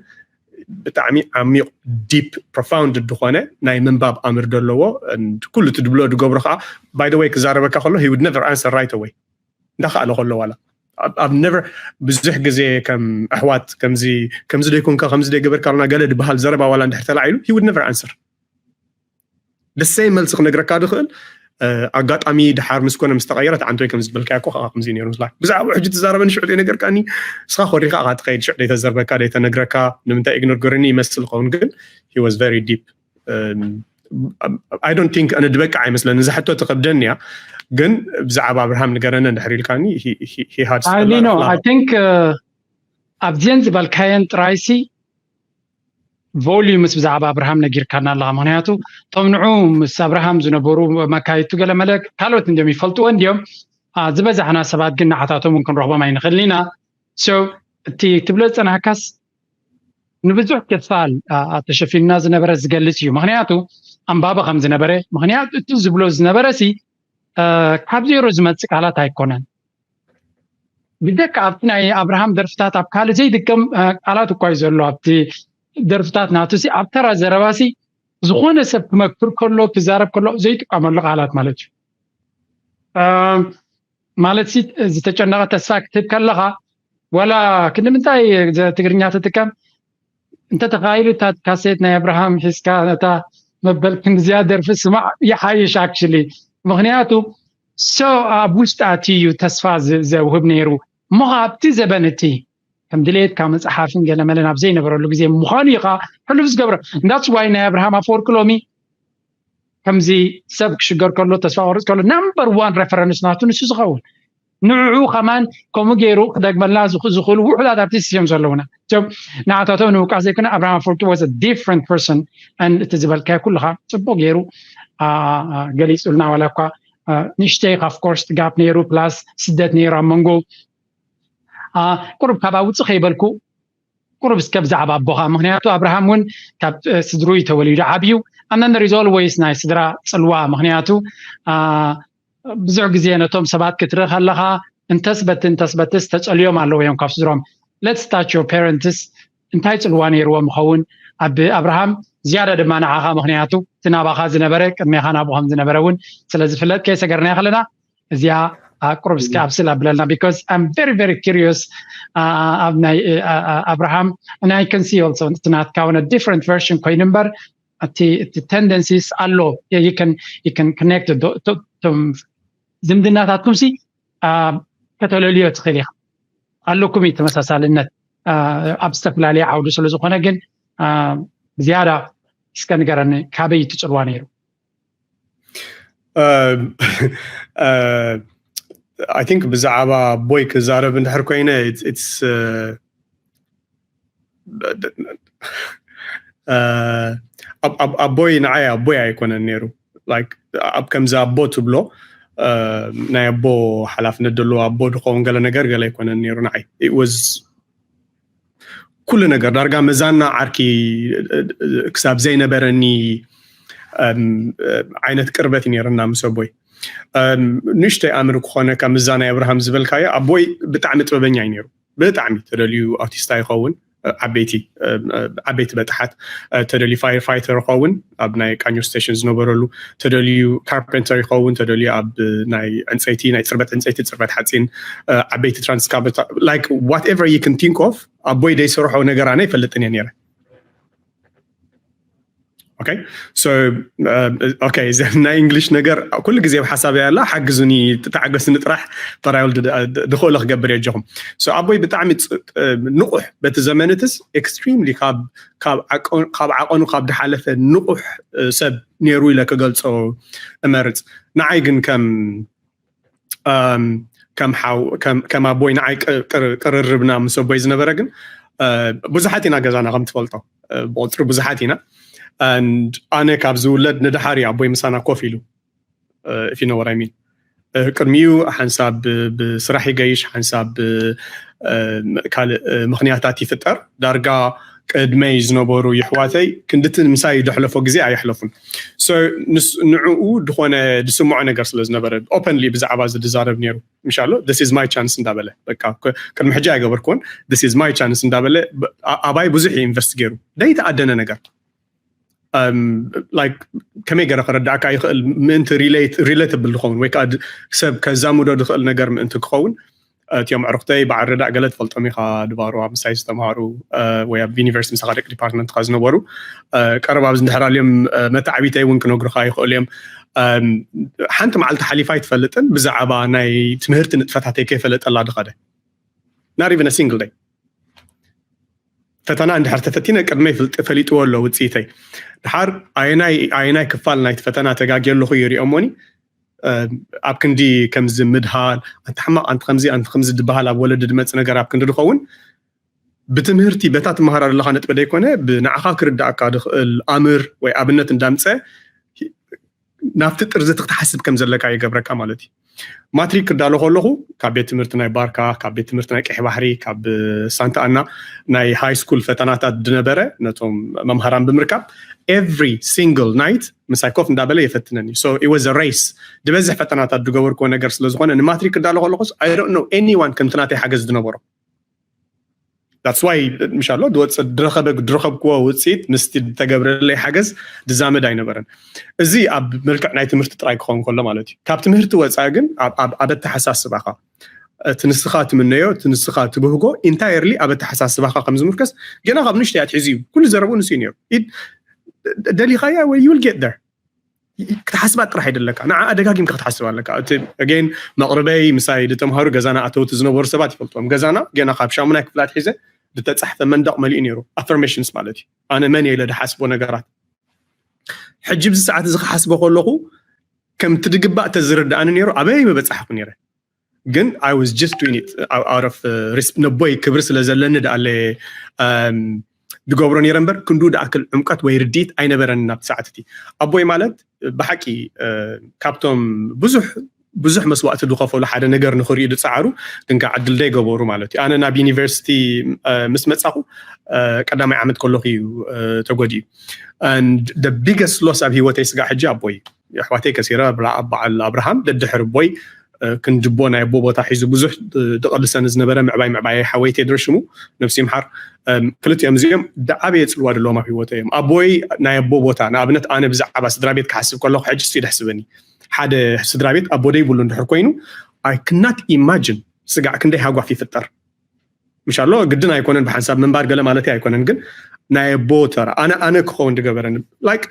ብጣዕሚ ዓሚቕ deep profound ዝኾነ ናይ ምንባብ ኣምር ደለዎ ኩሉ እቲ ድብሎ ድገብሮ ከዓ by the way ክዛረበካ ከሎ he would never answer right away እንዳኸኣለ ከሎ ዋላ ኣብ never ብዙሕ ግዜ ከም ኣሕዋት ከምዚ ከምዚ ደይኮንካ ከምዚ ደይገበርካ ኣለና ገለ ድበሃል ዘረባ ዋላ እንድሕር ተላዒሉ he would never answer the same መልሲ ክነግረካ ድኽእል ኣጋጣሚ ድሓር ምስ ኮነ ምስ ተቐየረ ተዓንቶይ ከም ዝበልካዮ እኮ ከዓ ከምዚ ነይሩ ምስላ ብዛዕባ ሕጂ ትዛረበኒ ሽዑ ዘይነገርካኒ እስኻ ኮሪኻ ኢኻ ትኸይድ ሽዑ ደይተዘርበካ ደይተነግረካ ንምንታይ ኢግኖር ገረኒ ይመስል ኸውን ግን he was very deep I don't think ኣነ ድበቅዕ ኣይመስለኒ እዛ ሕቶ ትኸብደኒ እያ ግን ብዛዕባ ኣብርሃም ንገረኒ እንድሕር ኢልካኒ I think ኣብዚአን ዝበልካየን ጥራይሲ volumes ብዛዕባ ኣብርሃም ነጊርካና ኣለኻ ምክንያቱ እቶም ንዑ ምስ ኣብርሃም ዝነበሩ መካይቱ ገለመለ ካልኦት እንዲዮም ይፈልጥዎ እንዲዮም ዝበዛሕና ሰባት ግን ንዓታቶም እውን ክንረኽቦም ኣይንኽእልን ኢና እቲ ትብሎ ዝፀናሕካስ ንብዙሕ ክፋል ተሸፊንና ዝነበረ ዝገልፅ እዩ ምክንያቱ ኣንባቢ ከም ዝነበረ ምክንያቱ እቲ ዝብሎ ዝነበረ ሲ ካብ ዜሮ ዝመፅእ ቃላት ኣይኮነን ብደካ ኣብቲ ናይ ኣብርሃም ደርፍታት ኣብ ካልእ ዘይድገም ቃላት እኳ እዩ ዘሎ ኣብቲ ደርፍታት ናቱ ሲ ኣብ ተራ ዘረባ ሲ ዝኾነ ሰብ ክመክር ከሎ ክዛረብ ከሎ ዘይጥቀመሉ ቃላት ማለት እዩ ማለት ሲ ዝተጨነቐ ተስፋ ክትህብ ከለኻ ዋላ ክንዲ ምንታይ ትግርኛ ትጥቀም እንተተኻኢሉ እታ ካሴት ናይ ኣብርሃም ሒዝካ ነታ መበል ክንድዚኣ ደርፊ ስማዕ ይሓይሽ actually ምክንያቱ so ኣብ ውሽጢ ኣትዩ እዩ ተስፋ ዘውህብ ነይሩ እሞ ከ ኣብቲ ዘበን እቲ ከም ድሌትካ መፅሓፍን ገለመለን ኣብ ዘይነበረሉ ግዜ ምዃኑ እዩ ከዓ ሕሉፍ ዝገብሮ። That's why ናይ ኣብርሃም ኣፈወርቂ ሎሚ ከምዚ ሰብ ክሽገር ከሎ፣ ተስፋ ክቆርፅ ከሎ፣ number one reference ናቱ ንሱ ዝኸውን፣ ንዕኡ ከማን ከምኡ ገይሩ ክደግመልና ዝኽ- ዝኽእሉ ውሑዳት ኣርቲስት እዮም ዘለውና። So ንዓታቶም ንምውቃስ ዘይኮነ፣ ኣብርሃም ኣፈወርቂ was a different person and እቲ ዝበልካዮ ኩልኻ ፅቡቅ ገይሩ አ- አ- ገሊፁልና። ዋላ እኳ አ፣ ንእሽተይ of course ጋፕ ነይሩ፣ plus ስደት ነይሩ ኣብ መንጎ። አ፣ ቁሩብ ካብ ውፅእ ከይበልኩ፣ ቁሩብ እስከ ብዛዕባ ኣቦኻ፣ ምክንያቱ ኣብርሃም እውን ካብ እ፣ ስድሩ እዩ ተወሊዱ ዓብዩ። And then there is always ናይ ስድራ ፅልዋ፣ ምክንያቱ አ፣ ብዙሕ ግዜ ነቶም ሰባት ክትርኢ ከለኻ፣ እንተስ በቲ እንተስ በትስ ተፀልዮም ኣለዉ እዮም ካብ ስድሮም። Let's touch your parents፣ እንታይ ፅልዋ ነይርዎም ይኸውን ኣብ ኣብርሃም? ዝያዳ ድማ ንዓኻ፣ ምክንያቱ እቲ ናባኻ ዝነበረ ቅድሜኻ ናብኡ ከም ዝነበረ እውን ስለ ዝፍለጥ፣ ከይሰገርናዮ ከለና እዚኣ ኣቁርብ እስኪ ኣብስል ኣብለና፣ because I'm very very curious ኣብ ናይ ኣብርሃም። And I can see also እቲ ናትካ on a different version ኮይኑ እምበር፣ እቲ እቲ tendencies ኣሎ። You can you can connect እቶም ዝምድናታትኩም ሲ ከተለልዮ ትኽእል ኢኻ። ኣለኩም እዩ ተመሳሳልነት ኣብ ዝተፈላለየ ዓውዲ ስለ ዝኾነ። ግን ዝያዳ እስከ ንገረኒ፣ ካበይ እዩ ትፅልዋ ነይሩ? I think ብዛዕባ ኣቦይ ክዛረብ እንድሕር ኮይነ፣ it's ኣቦይ ንዓይ ኣቦይ ኣይኮነን ነይሩ። ኣብ ከምዚ ኣቦ ትብሎ ናይ ኣቦ ሓላፍነት ዘለዎ ኣቦ ድኸውን ገለ ነገር ገለ ኣይኮነን ነይሩ ንዓይ። It was ኩሉ ነገር ዳርጋ መዛና ዓርኪ ክሳብ ዘይነበረኒ ዓይነት ቅርበት እዩ ነይርና ምስ ኣቦይ። ንእሽተይ ኣምር ክኾነካ ምዛ ናይ ኣብርሃም ዝበልካዮ ኣቦይ ብጣዕሚ ጥበበኛ እዩ ነይሩ። ብጣዕሚ ተደልዩ ኣውቲስታ ይኸውን፣ ዓበይቲ ዓበይቲ በጣሓት ተደልዩ ፋየር ፋይተር ይኸውን ኣብ ናይ ቃኞ ስቴሽን ዝነበረሉ፣ ተደልዩ ካርፔንተር ይኸውን፣ ተደልዩ ኣብ ናይ ዕንፀይቲ ናይ ፅርበት ዕንፀይቲ ፅርበት ሓፂን ዓበይቲ ትራንስካበታ like whatever you can think of ኣቦይ ደይሰርሖ ነገር ኣነ ይፈልጥን እየ ነይረ። Okay so okay እዚ ናይ እንግሊሽ ነገር ኩሉ ግዜ ኣብ ሓሳብ ያላ ሓግዙኒ ተዓገስኒ ጥራሕ ተራይል ድኽእሎ ክገብር የጀኹም። So ኣቦይ ብጣዕሚ ንቑሕ በቲ ዘመንትስ extremely ካብ ዓቐኑ ካብ ድሓለፈ ንቑሕ ሰብ ነይሩ ኢለ ክገልፆ እመርፅ። ንዓይ ግን ከም ከም ኣቦይ ንዓይ ቅርርብና ምስ ኣቦይ ዝነበረ ግን ብዙሓት ኢና ገዛና ከም ትፈልጦ ብቁፅሪ ብዙሓት ኢና። ኣነ ካብ ዝውለድ ንድሓር እዩ ኣቦይ ምሳና ኮፍ ኢሉ if you know what I mean። ቅድሚኡ ሓንሳብ ብስራሕ ይገይሽ፣ ሓንሳብ ካልእ ምክንያታት ይፍጠር። ዳርጋ ቅድመይ ዝነበሩ ይሕዋተይ ክንድቲ ምሳይ ደሕለፎ ግዜ ኣየሕለፉን። ንዕኡ ድኾነ ድስምዖ ነገር ስለ ዝነበረ ኦፐንሊ ብዛዕባ እዚ ድዛረብ ነይሩ። ምሻሎ this is my chance እንዳበለ ቅድሚ ሕጂ ኣይገበርክዎን። This is my chance እንዳበለ ኣባይ ብዙሕ ኢንቨስት ገይሩ ደይተኣደነ ነገር like ከመይ ገረ ክረዳእካ ይኽእል ምእንቲ ሪሌትብል ዝኸውን ወይ ከዓ ሰብ ከዛምዶ ዝኽእል ነገር ምእንቲ ክኸውን እቲኦም ዕርክተይ በዓል ረዳእ ገለ ትፈልጦም ኢኻ ድባሩ ኣብ ምሳይ ዝተምሃሩ ወይ ኣብ ዩኒቨርሲቲ ምሳኻ ደቂ ዲፓርትመንትካ ዝነበሩ ቀረብ ኣብዚ እንድሕር ኣልዮም መተዓቢተይ እውን ክነግሩኻ ይኽእሉ እዮም። ሓንቲ መዓልቲ ሓሊፋ ኣይትፈልጥን ብዛዕባ ናይ ትምህርቲ ንጥፈታተይ ከይፈለጠላ ድኸደ not even a single day። ፈተና እንድሕር ተፈቲነ ቅድመይ ፈሊጥዎ ኣሎ ውፅኢተይ። ድሓር ኣየናይ ክፋል ናይቲ ፈተና ተጋግየ ኣለኹ ይሪኦሞኒ ኣብ ክንዲ ከምዚ ምድሃል ኣንቲ ሕማቕ ኣንቲ ከምዚ ኣንቲ ከምዚ ድበሃል ኣብ ወለዲ ድመፅ ነገር ኣብ ክንዲ ድኸውን ብትምህርቲ በታ ትመሃራ ዘለኻ ነጥቢ ደይኮነ ብንዓኻ ክርዳእካ ድኽእል ኣምር ወይ ኣብነት እንዳምፀ ናብቲ ጥርዚ ክትሓስብ ከም ዘለካ ይገብረካ ማለት እዩ። ማትሪክ ክዳሎ ከለኹ ካብ ቤት ትምህርቲ ናይ ባርካ ካብ ቤት ትምህርቲ ናይ ቀሕ ባሕሪ ካብ ሳንታ ኣና ናይ ሃይ ስኩል ፈተናታት ድነበረ ነቶም መምሃራን ብምርካብ every single night ምሳይ ኮፍ እንዳበለ የፈትነኒ። So it was a race። ድበዝሕ ፈተናታት ድገበርክዎ ነገር ስለ ዝኾነ ንማትሪክ ክዳሎ ከለኹስ I don't know anyone ከምቲ ናተይ ሓገዝ ድነበሮ። That's why ምሻሎ ድወፅእ ድረኸበ ድረኸብክዎ ውፅኢት ምስቲ ተገብረለይ ሓገዝ ድዛመድ ኣይነበረን። እዚ ኣብ መልክዕ ናይ ትምህርቲ ጥራይ ክኸውን ከሎ ማለት እዩ። ካብ ትምህርቲ ወፃኢ ግን ኣብ ኣተሓሳስባኻ እቲ ንስኻ ትምነዮ እቲ ንስኻ ትብህጎ ኢንታየርሊ ኣብ ኣተሓሳስባኻ ከም ዝምርከስ ገና ካብ ንእሽተይ ኣትሒዙ እዩ ኩሉ ዘረብኡ ንሱ እዩ ነይሩ። ደሊኻያ ወይ you will get there። ክትሓስባ ጥራሕ ኣይደለካ፣ ንዓ ደጋጊምካ ክትሓስብ ኣለካ። እቲ ገን መቕርበይ ምሳይ ዝተምሃሩ ገዛና ኣተውቲ ዝነበሩ ሰባት ይፈልጥዎም። ገዛና ገና ካብ ሻሙናይ ክፍላት ሒዘ ዝተፃሕፈ መንደቕ መሊኡ ነይሩ፣ ኣፈርሜሽንስ ማለት እዩ። ኣነ መን ኢለ ድሓስቦ ነገራት ሕጂ ብዚ ሰዓት እዚ ክሓስቦ ከለኹ ከምቲ ድግባእ ተዝርዳእኒ ነይሩ ኣበይ መበፃሕኩ ነይረ። ግን I was just doing it out of ነቦይ ክብሪ ስለ ዘለኒ ደኣለ ድገብሮ ነይረ እምበር ክንዱ ደኣክል ዕምቀት ወይ ርድኢት ኣይነበረን ናብቲ ሰዓት እቲ። ኣቦይ ማለት ብሓቂ ካብቶም ብዙሕ ብዙሕ መስዋእቲ ዝኸፈሉ ሓደ ነገር ንኽርእዩ ዝፀዓሩ ግን ከዓ ዕድል ዘይገበሩ ማለት እዩ። ኣነ ናብ ዩኒቨርሲቲ ምስ መፃኹ ቀዳማይ ዓመት ከለኹ እዩ ተጎዲኡ። ቢገስት ሎስ ኣብ ሂወተይ ስጋዕ ሕጂ ኣቦይ ኣሕዋተይ ከሲረ በዓል ኣብርሃም ደድሕር ኣቦይ ክንድቦ ናይ ኣቦ ቦታ ሒዙ ብዙሕ ድቐልሰኒ ዝነበረ ምዕባይ ምዕባይ ሓወይ ቴድሮ ሽሙ ነብሲ ይምሓር። ክልቲኦም እዚኦም ደዓበየ ፅልዋ ዘለዎም ኣብ ሂወተይ እዮም። ኣቦይ ናይ ኣቦ ቦታ ንኣብነት ኣነ ብዛዕባ ስድራ ቤት ክሓስብ ከለኩ ሕጂ ስ ደሕስበኒ ሓደ ስድራ ቤት ኣቦ ደይብሉ እንድሕር ኮይኑ I cannot imagine ስጋዕ ክንደይ ሃጓፍ ይፍጠር። ምሻሎ ግድን ኣይኮነን ብሓንሳብ ምንባር ገለ ማለት ኣይኮነን ግን ናይ ኣቦ ተራ ኣነ ኣነ ክኸውን ዝገበረኒ like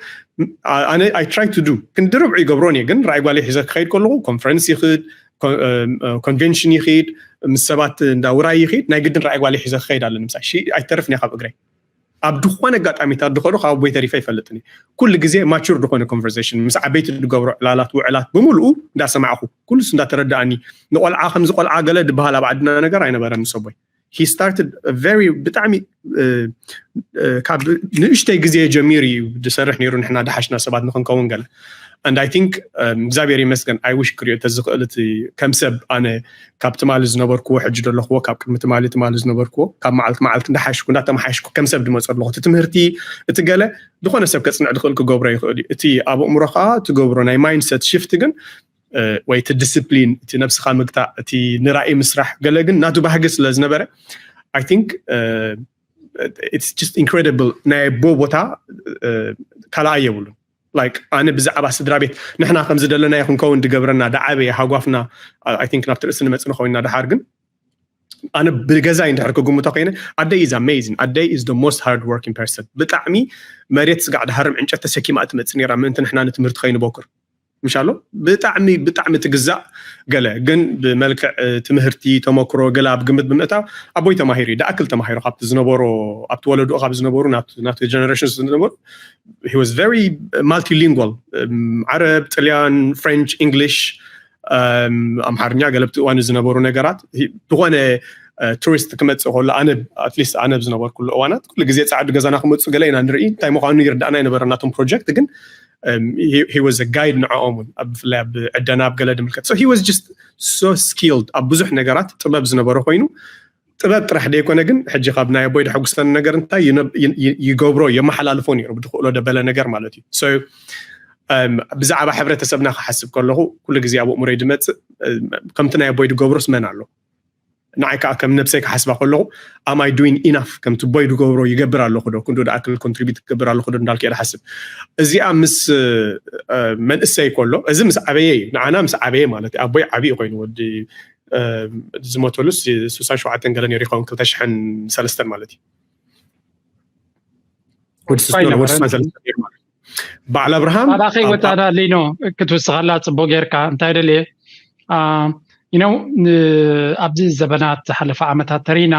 ኣነ I try to do ክንዲ ርብዑ ይገብሮን እየ ግን ራይ ጓል ሒዘ ክኸይድ ከለኹ ኮንፈረንስ ይኽድ ኮንቬንሽን ይኽድ ምስ ሰባት እንዳ ውራይ ይኽድ ናይ ግድን ራይ ጓል ሒዘ ክኸይድ ኣለኒ ምሳ ኣይተርፍን እየ ካብ እግረይ ኣብ ዝኾነ ኣጋጣሚታት ዝኸዱ ካብ ኣቦይ ተሪፈ ይፈልጥን እየ ኩሉ ግዜ ማቹር ዝኾነ ኮንቨርሴሽን ምስ ዓበይቲ ዝገብሮ ዕላላት ውዕላት ብምልኡ እንዳሰማዕኹ ኩሉስ እንዳተረዳእኒ ንቆልዓ ከምዚ ቆልዓ ገለ ዝበሃል ኣብ ዓድና ነገር ኣይነበረን ምስ ኣቦይ he started very ብጣዕሚ ካብ ንእሽተይ ግዜ ጀሚሩ እዩ ዝሰርሕ ነይሩ ንሕና ደሓሽና ሰባት ንክንከውን ገለ and I think እግዚኣብሔር ይመስገን I wish ክሪኦ ተዝኽእል እቲ ከም ሰብ ኣነ ካብ ትማሊ ዝነበርክዎ ሕጂ ዘለኽዎ ካብ ቅድሚ ትማሊ ትማሊ ዝነበርክዎ ካብ መዓልቲ መዓልቲ እንዳሓሽኩ እንዳተመሓሽኩ ከም ሰብ ዝመፁ ኣለኹ እቲ ትምህርቲ እቲ ገለ ዝኾነ ሰብ ከፅንዕ ዝኽእል ክገብሮ ይኽእል እዩ እቲ ኣብ ኣእምሮኻ ትገብሮ ናይ mindset shift ግን ወይ እቲ ዲስፕሊን እቲ ነብስኻ ምግታእ እቲ ንራእይ ምስራሕ ገለ ግን ናቱ ባህጊ ስለ ዝነበረ I think it's just incredible ናይ ኣቦ ቦታ ካልኣይ የብሉን like ኣነ ብዛዕባ ስድራ ቤት ንሕና ከም ዝደለናዮ ክንከውን ዝገብረና ዝዓበየ ሃጓፍና I think ናብቲ ርእሲ ንመፅእ ንኸውን ኢና ደሓር ግን ኣነ ብገዛይ እንድሕር ክግምቶ ኮይነ ኣደይ is amazing ኣደይ is the most hard working person ብጣዕሚ መሬት ስጋዕ ድሃርም ዕንጨት ተሰኪማ እትመፅእ ነይራ ምእንቲ ንሕና ንትምህርቲ ከይንቦክር ምሻሎ ብጣዕሚ ብጣዕሚ ትግዛእ ገለ ግን ብመልክዕ ትምህርቲ ተመክሮ ገለ ኣብ ግምት ብምእታው ኣቦይ ተማሂሩ እዩ ደኣክል ተማሂሩ ካብቲ ዝነበሮ ኣብቲ ወለድኡ ካብ ዝነበሩ ናቱ generation ዝነበሩ he was very multilingual ዓረብ ጥልያን french english ኣምሓርኛ ገለብቲ እዋን ዝነበሩ ነገራት ዝኾነ ቱሪስት ክመፅእ ከሎ ኣነ ኣትሊስት ኣነ ዝነበርኩሉ እዋናት ኩሉ ግዜ ፃዕዱ ገዛና ክመፁ ገለ ኢና ንርኢ እንታይ ምኳኑ ይርዳእና ይነበረ ናቶም ፕሮጀክት ግን he was a guide ንዕኦም እውን ብፍላይ ኣብ ዕደና ኣብ ገለ ድምልከት so he was just so skilled ኣብ ብዙሕ ነገራት ጥበብ ዝነበረ ኮይኑ ጥበብ ጥራሕ ደይኮነ ግን ሕጂ ካብ ናይ ኣቦይ ደሐጉሰኒ ነገር እንታይ ይገብሮ የመሓላልፎ ነይሩ ብዝኽእሎ ደበለ ነገር ማለት እዩ ብዛዕባ ሕብረተሰብና ክሓስብ ከለኹ ኩሉ ግዜ ኣብ ኣእምሮይ ድመፅእ ከምቲ ናይ ኣቦይ ድገብሮስ መን ኣሎ ንዓይ ከዓ ከም ነብሰይ ክሓስባ ከለኹ am I doing enough ከምቲ ኣቦይ ድገብሮ ይገብር ኣለኹ ዶ ክንዱ ድኣክል contribute ክገብር ኣለኹ ዶ እንዳልክ እየ ድሓስብ እዚኣ ምስ መንእሰይ ከሎ እዚ ምስ ዓበየ እዩ ንዓና ምስ ዓበየ ማለት እዩ ኣቦይ ዓብዪ ኮይኑ ወዲ ዝሞተሉስ ስሳን ሸውዓተን ገለ ነይሩ ይኸውን ክልተ ሽሕን ሰለስተን ማለት እዩ ወዲ ስሳን ሰለስተን ነይሩ ማለት እዩ በዓል ኣብርሃም ኣባኸይ ወታዳ ሊኖ ክትውስኸላ ፅቡቅ ጌርካ እንታይ ደልየ you know ኣብዚ ዘበናት ዝሓለፈ ዓመታት ተሪና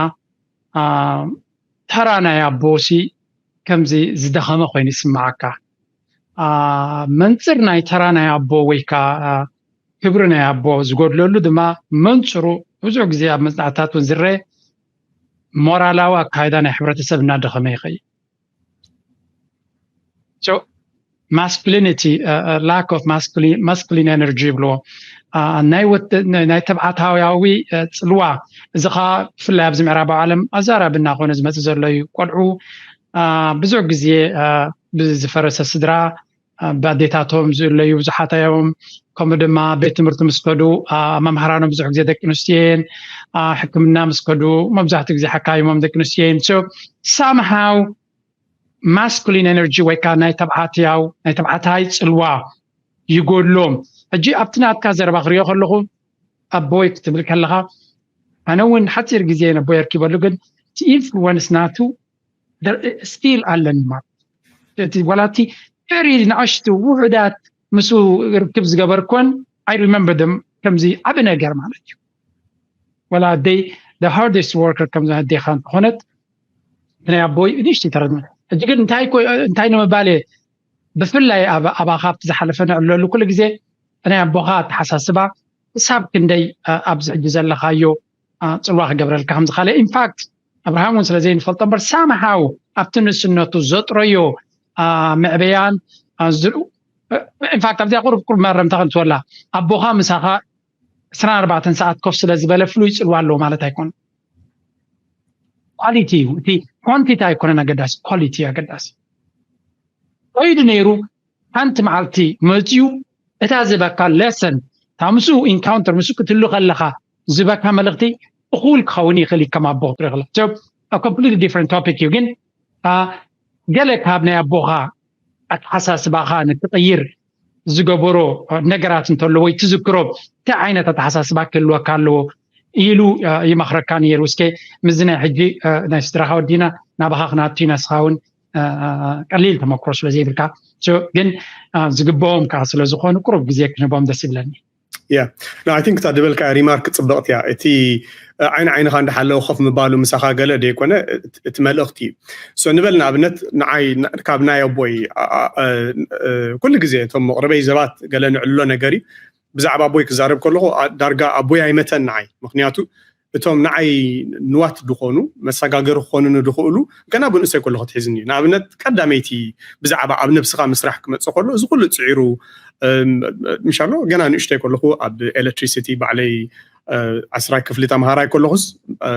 ተራ ናይ ኣቦ ሲ ከምዚ ዝደኸመ ኮይኑ ይስምዓካ መንፅር ናይ ተራ ናይ ኣቦ ወይ ከዓ ክብሪ ናይ ኣቦ ዝጎድለሉ ድማ መንፅሩ ብዙሕ ግዜ ኣብ መፅናዕትታት እውን ዝረአ ሞራላዊ ኣካይዳ ናይ ሕብረተሰብ እናደኸመ ይኸይድ masculinity lack of masculine energy ይብልዎ ናይ ተባዕታውያዊ ፅልዋ እዚ ከዓ ብፍላይ ኣብዚ ምዕራባዊ ዓለም ኣዛራቢ እናኮነ ዝመፅእ ዘሎ እዩ ቆልዑ ብዙሕ ግዜ ብዝፈረሰ ስድራ ብኣዴታቶም ዝእለዩ ብዙሓት እዮም ከምኡ ድማ ቤት ትምህርቲ ምስ ከዱ መምሃራኖም ብዙሕ ግዜ ደቂ ኣንስትዮን ሕክምና ምስ ከዱ መብዛሕትኡ ግዜ ሓካይሞም ደቂ ኣንስትዮን ሳምሃው masculine energy ወይ ከዓ ናይ ተባዕትያው ናይ ተባዕታይ ፅልዋ ይጎድሎም ሕጂ ኣብቲ ናትካ ዘረባ ክሪኦ ከለኹ ኣቦይ ክትብል ከለኻ ኣነ እውን ሓፂር ግዜ ነቦይ ኣርኪበሉ ግን እቲ influence ናቱ still ኣለኒ ማለት እቲ ዋላ እቲ very ንኣሽቱ ውሑዳት ምስ ርክብ ዝገበርኮን I remember them ከምዚ ዓብ ነገር ማለት እዩ። ወላ ኣደይ the hardest worker ከምዚ ኣዴኻ እንተኾነት ናይ ኣቦይ ንእሽቲ ተረድመ እጅ ግን እንታይ እንታይ ንምባል እየ ብፍላይ ኣባኻ ኣብቲ ዝሓለፈ ንዕለሉ ኩሉ ግዜ ናይ ኣቦኻ ኣተሓሳስባ ክሳብ ክንደይ ኣብዚ ሕጂ ዘለኻዮ ፅልዋ ክገብረልካ ከም ዝኻለ ኢንፋክት ኣብርሃም እውን ስለ ዘይንፈልጦ እምበር ሳምሃው ኣብቲ ንእስነቱ ዘጥረዮ ምዕበያን ኢንፋክት ኣብዚኣ ቁርብ ቁርብ መረምታ ክንትወላ ኣቦኻ ምሳኻ ዕስራን ኣርባዕተን ሰዓት ኮፍ ስለ ዝበለ ፍሉይ ፅልዋ ኣለዎ ማለት ኣይኮነ ኳሊቲ እዩ እቲ ኳንቲቲ ኣይኮነን ኣገዳሲ ኳሊቲ ኣገዳሲ ኮይዱ ነይሩ ሓንቲ መዓልቲ መፅዩ እታ ዝበካ ሌሰን እታ ምስኡ ኢንካውንተር ምስኡ ክትህሉ ከለካ ዝበካ መልእክቲ እኩል ክኸውን ይኽእል እዩ ከም ኣቦ ክትርኢ ከለካ ኮምፕሊትሊ ዲፍረንት ቶፒክ እዩ ግን ገለ ካብ ናይ ኣቦኻ ኣተሓሳስባኻ ንክቕይር ዝገበሮ ነገራት እንተሎ ወይ ትዝክሮ እንታይ ዓይነት ኣተሓሳስባ ክህልወካ ኣለዎ ኢሉ ይመኽረካ ነይሩ እስከ ምዚ ናይ ሕጂ ናይ ስድራኻ ወዲና ናባኻ ክነቱ ኢና ስኻ እውን ቀሊል ተመክሮ ስለ ዘይብልካ ግን ዝግብኦም ከዓ ስለ ዝኾኑ ቁሩብ ግዜ ክንህቦም ደስ ይብለኒ ያ I think እታ ዝበልካ ሪማርክ ፅብቕቲ እያ እቲ ዓይኒ ዓይንኻ እንዳሓለወ ኮፍ ምባሉ ምሳኻ ገለ ደይኮነ እቲ መልእኽቲ እዩ so ንበል ንኣብነት ንዓይ ካብ ናይ ኣቦይ ኩሉ ግዜ እቶም መቕረበይ ሰባት ገለ ንዕሎ ነገር እዩ ብዛዕባ ኣቦይ ክዛረብ ከለኹ ዳርጋ ኣቦይ ኣይመተን ንዓይ ምክንያቱ እቶም ንዓይ ንዋት ድኾኑ መሰጋገሪ ክኾኑኒ ድኽእሉ ገና ብንእሰይ ከለኹ ትሒዝኒ እዩ ንኣብነት ቀዳመይቲ ብዛዕባ ኣብ ነብስኻ ምስራሕ ክመፅእ ከሎ እዚ ኩሉ ፅዒሩ ምሻሎ ገና ንእሽተይ ከለኹ ኣብ ኤሌክትሪሲቲ ባዕለይ ዓስራይ ክፍሊ ተምሃራይ ከለኹስ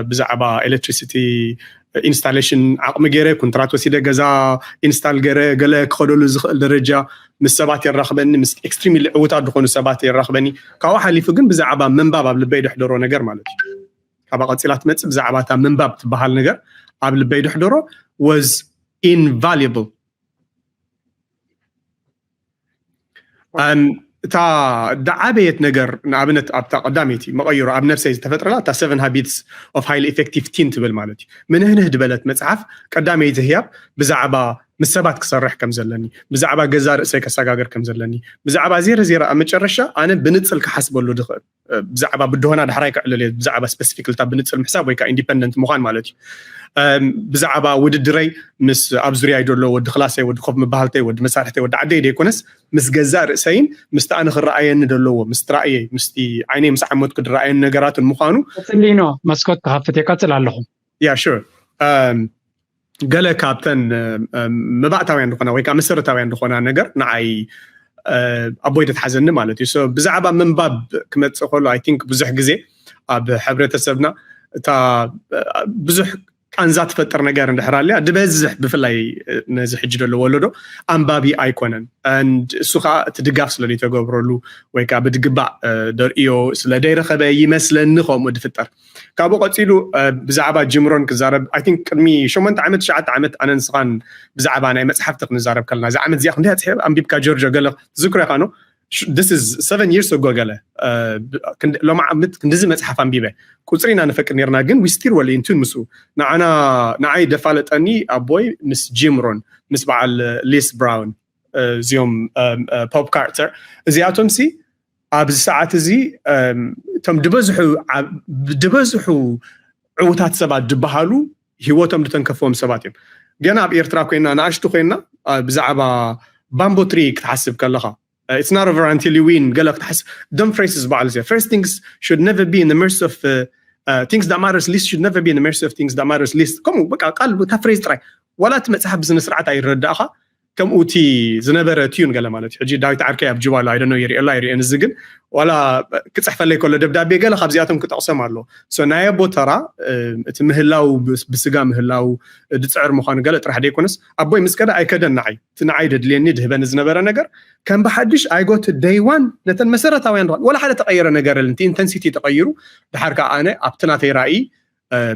ብዛዕባ ኤሌክትሪሲቲ ኢንስታሌሽን ዓቕሚ ገይረ ኩንትራት ወሲደ ገዛ ኢንስታል ገይረ ገለ ክኸደሉ ዝኽእል ደረጃ ምስ ሰባት የራኽበኒ ምስ ኤክስትሪምሊ ዕውታት ዝኾኑ ሰባት የራኽበኒ ካብኡ ሓሊፉ ግን ብዛዕባ ምንባብ ኣብ ልበይ ደሕደሮ ነገር ማለት እዩ ካባ ቀፂላ ትመፅእ ብዛዕባ እታ ምንባብ ትበሃል ነገር ኣብ ልበይ ደሕደሮ was invaluable እታ ዳዓበየት ነገር ንኣብነት ኣብታ ቀዳመይቲ መቐይሮ ኣብ ነብሰይ ዝተፈጥረላ እታ seven habits of highly effective teen ትብል ማለት እዩ ምንህንህ ድበለት መፅሓፍ ቀዳመይቲ ህያብ ብዛዕባ ምስ ሰባት ክሰርሕ ከም ዘለኒ ብዛዕባ ገዛ ርእሰይ ከሰጋገር ከም ዘለኒ ብዛዕባ ዜረ ዜረ ኣብ መጨረሻ ኣነ ብንፅል ክሓስበሉ ድኽእል ብዛዕባ ብድሆና ዳሕራይ ክዕልል እየ ብዛዕባ ስፐሲፊክ ልታ ብንፅል ምሕሳብ ወይ ከዓ ኢንዲፐንደንት ምዃን ማለት እዩ ብዛዕባ ውድድረይ ምስ ኣብ ዙርያ ደሎ ወዲ ክላሰይ ወዲ ኮፍ ምባሃልተይ ወዲ መሳርሕተይ ወዲ ዓደይ ደይኮነስ ምስ ገዛእ ርእሰይን ምስቲ ኣነ ክረኣየኒ ደለዎ ምስቲ ራእየይ ምስቲ ዓይነይ ምስ ዓመትኩ ድረኣየኒ ነገራትን ምዃኑ ቀፅሊኖ መስኮት ክኸፍት እየ ቀፅል ኣለኹ ያ ሹር ገለ ካብተን መባእታውያን ዝኾና ወይ ከዓ መሰረታውያን ዝኾና ነገር ንዓይ ኣቦይ ተትሓዘኒ ማለት እዩ ብዛዕባ ምንባብ ክመፅእ ከሎ ኣይ ቲንክ ብዙሕ ግዜ ኣብ ሕብረተሰብና እታ ብዙሕ ቃንዛ ትፈጥር ነገር እንድሕር ኣልያ ድበዝሕ ብፍላይ ነዚ ሕጂ ዘሎ ወለዶ ኣንባቢ ኣይኮነን እሱ ከዓ እቲ ድጋፍ ስለ ተገብረሉ ወይ ከዓ ብድግባእ ደርእዮ ስለ ደይረኸበ ይመስለኒ ከምኡ ድፍጠር ካብኡ ቀፂሉ ብዛዕባ ጅምሮን ክዛረብ ኣይ ቲንክ ቅድሚ ሸሞንተ ዓመት ትሽዓተ ዓመት ኣነ ንስኻን ብዛዕባ ናይ መፅሓፍቲ ክንዛረብ ከለና እዚ ዓመት እዚኣ ክንደያ ፅሒብ ኣንቢብካ ጆርጆ ገለ ትዝክሮ ኢኻ ኖ this is seven years ago ገለ ሎም ዓመት ክንድዚ መፅሓፍ ኣንቢበ ቁፅሪ ኢና ንፈቅድ ነርና ግን we still well in tune ምስኡ ንዓና ንዓይ ደፋለጠኒ ኣቦይ ምስ ጂም ሮን ምስ በዓል ሊስ ብራውን እዚኦም ፖፕ ካርተር እዚኣቶም ሲ ኣብዚ ሰዓት እዚ እቶም ድበዝሑ ድበዝሑ ዕውታት ሰባት ዝበሃሉ ህይወቶም ዝተንከፍዎም ሰባት እዮም ገና ኣብ ኤርትራ ኮይና ንኣሽቱ ኮይና ብዛዕባ ባምቦ ትሪ ክትሓስብ ከለኻ it's not over until you win ገለ ክትሓስብ ደም ፍሬስ ዝበዓሉ ዚ first things should never be in the mercy of uh, uh, things that matters least should never be in the mercy of things that matters least ከምኡ በቃ ቃል እታ ፍሬዝ ጥራይ ዋላ እቲ መፅሓፍ ብስነ ስርዓት ኣይረዳእኻ ከምኡ እቲ ዝነበረ ትዩን ገለ ማለት እዩ ሕጂ ዳዊት ዓርከይ ኣብ ጅባሎ ኣይደኖ ይርእየላ ይርእየን እዚ ግን ዋላ ክፅሕፈለይ ከሎ ደብዳቤ ገለ ካብዚኣቶም ክጠቕሶም ኣሎ ናይ ኣቦ ተራ እቲ ምህላው ብስጋ ምህላው ድፅዕር ምዃኑ ገለ ጥራሕ ደይኮነስ ኣቦይ ምስ ከደ ኣይከደን ንዓይ እቲ ንዓይ ደድልየኒ ድህበኒ ዝነበረ ነገር ከም ብሓድሽ ኣይጎት ደይዋን ነተን መሰረታውያን ድኳን ወላ ሓደ ተቐየረ ነገር እል እቲ ኢንተንሲቲ ተቐይሩ ድሓር ከዓ ኣነ ኣብቲ ናተይ ራእይ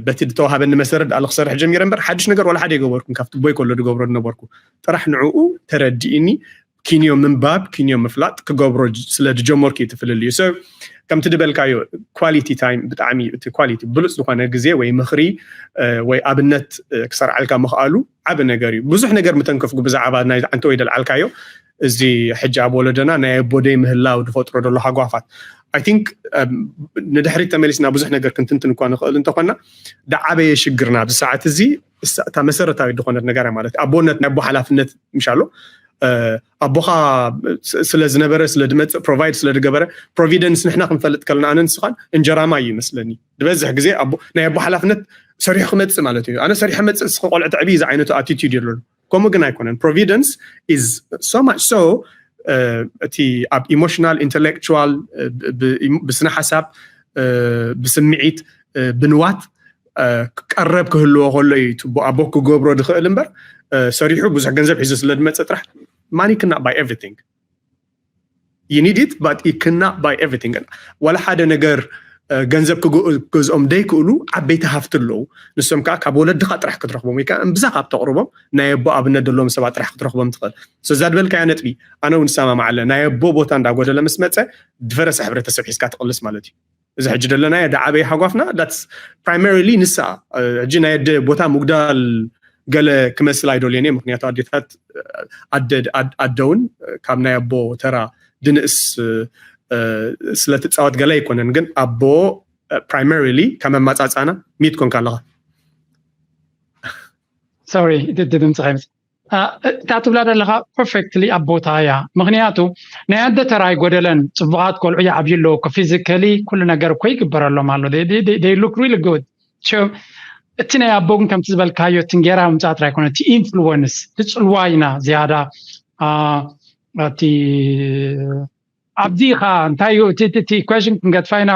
በቲ ዝተዋሃበኒ መሰረት ዳኣ ክሰርሕ ጀሚረ እምበር ሓድሽ ነገር ወላ ሓደ ይገበርኩን ካብቲ ቦይ ከሎ ዝገብሮ ዝነበርኩ ጥራሕ ንዕኡ ተረዲእኒ ኪንዮ ምንባብ ኪንዮ ምፍላጥ ክገብሮ ስለ ዝጀመርኩ እዩ ትፍልል እዩ ሰብ ከምቲ ዝበልካዮ ኳሊቲ ታይም ብጣዕሚ እቲ ኳሊቲ ብሉፅ ዝኾነ ግዜ ወይ ምኽሪ ወይ ኣብነት ክሰርዓልካ ምኽኣሉ ዓብ ነገር እዩ ብዙሕ ነገር ምተንከፍኩ ብዛዕባ ናይ ዓንተ ወይ ደልዓልካዮ እዚ ሕጂ ኣብ ወለዶና ናይ ኣቦ ደይ ምህላው ዝፈጥሮ ዘሎ ሃጓፋት። I think ንድሕሪት ተመሊስና ብዙሕ ነገር ክንትንትን እኳ ንኽእል እንተኾና፣ ዝዓበየ ሽግርና ኣብዚ ሰዓት እዚ እሳ- እታ መሰረታዊት ዝኾነት ነገር እያ ማለት እዩ። ኣቦነት ናይ ኣቦ ሓላፍነት ምሻሎ ኣቦኻ ስለ ዝነበረ፣ ስለ ዝመፅእ፣ ፕሮቫይድ ስለ ዝገበረ፣ ፕሮቪደንስ ንሕና ክንፈልጥ ከለና ኣነ ንስኻን እንጀራማ እዩ ይመስለኒ። ዝበዝሕ ግዜ ኣቦ ናይ ኣቦ ሓላፍነት ሰሪሑ ክመፅእ ማለት እዩ። ኣነ ሰሪሐ መፅእ፣ ንስኻ ቆልዑ ተዕቢ ዝዓይነቱ ኣቲቲዩድ የሎን። ከምኡ ግን ኣይኮነን። Providence is so much so እቲ ኣብ ኢሞሽናል፣ ኢንተሌክቹዋል፣ ብስነ ሓሳብ፣ ብስምዒት፣ ብንዋት ቀረብ ክህልዎ ከሎ እዩ እቲ ኣቦ ክገብሮ ዝኽእል እምበር፣ ሰሪሑ ብዙሕ ገንዘብ ሒዙ ስለ ዝመፀ ጥራሕ። Money cannot buy everything. You need it, but it cannot buy everything. ዋላ ሓደ ነገር ገንዘብ ክገዝኦም ደይክእሉ ዓበይቲ ሃፍቲ ኣለዉ። ንሶም ከዓ ካብ ወለድኻ ጥራሕ ክትረኽቦም ወይ ከዓ እምብዛ ካብ ተቕርቦም ናይ ኣቦ ኣብነት ዘለዎም ሰባት ጥራሕ ክትረኽቦም ትኽእል። እዛ ዝበልካያ ነጥቢ ኣነ እውን እሰማማዕ ኣለ። ናይ ኣቦ ቦታ እንዳጎደለ ምስ መፀ፣ ዝፈረሰ ሕብረተሰብ ሒዝካ ትቕልስ ማለት እዩ። እዚ ሕጂ ዘለናዮ ዝዓበየ ሓጓፍና፣ that's primarily ንሳ። ሕጂ ናይ ኣደ ቦታ ምጉዳል ገለ ክመስል ኣይደልዮን እየ። ምክንያቱ ኣዴታት ኣደ እውን ካብ ናይ ኣቦ ተራ ድንእስ ስለትፃወት ገለ ኣይኮነን። ግን ኣቦ primarily ከም ኣመፃፅኣና ሚት ኮንካ ኣለኻ። ሶሪ ድምፅኻ ይመፅእ። እታ ትብላ ዘለኻ ፐርፌክትሊ ኣብ ቦታ እያ። ምክንያቱ ናይ ኣደ ተራ ኣይጎደለን። ፅቡቓት ቆልዑ ይዓብዩ ኣለዉ። ፊዚካሊ ኩሉ ነገር እኮ ይግበረሎም ኣሎ። They look really good። እቲ ናይ ኣቦ ግን ከምቲ ዝበልካዮ እቲ እንጌራ ምምፃእ ጥራይ ኣይኮነ፣ እቲ ኢንፍሉወንስ፣ እቲ ፅልዋ ኢና ዝያዳ እቲ ኣብዚ ኢኻ እንታይ እዩ እቲ ኢኳሽን ክንገድፋ ኢና፣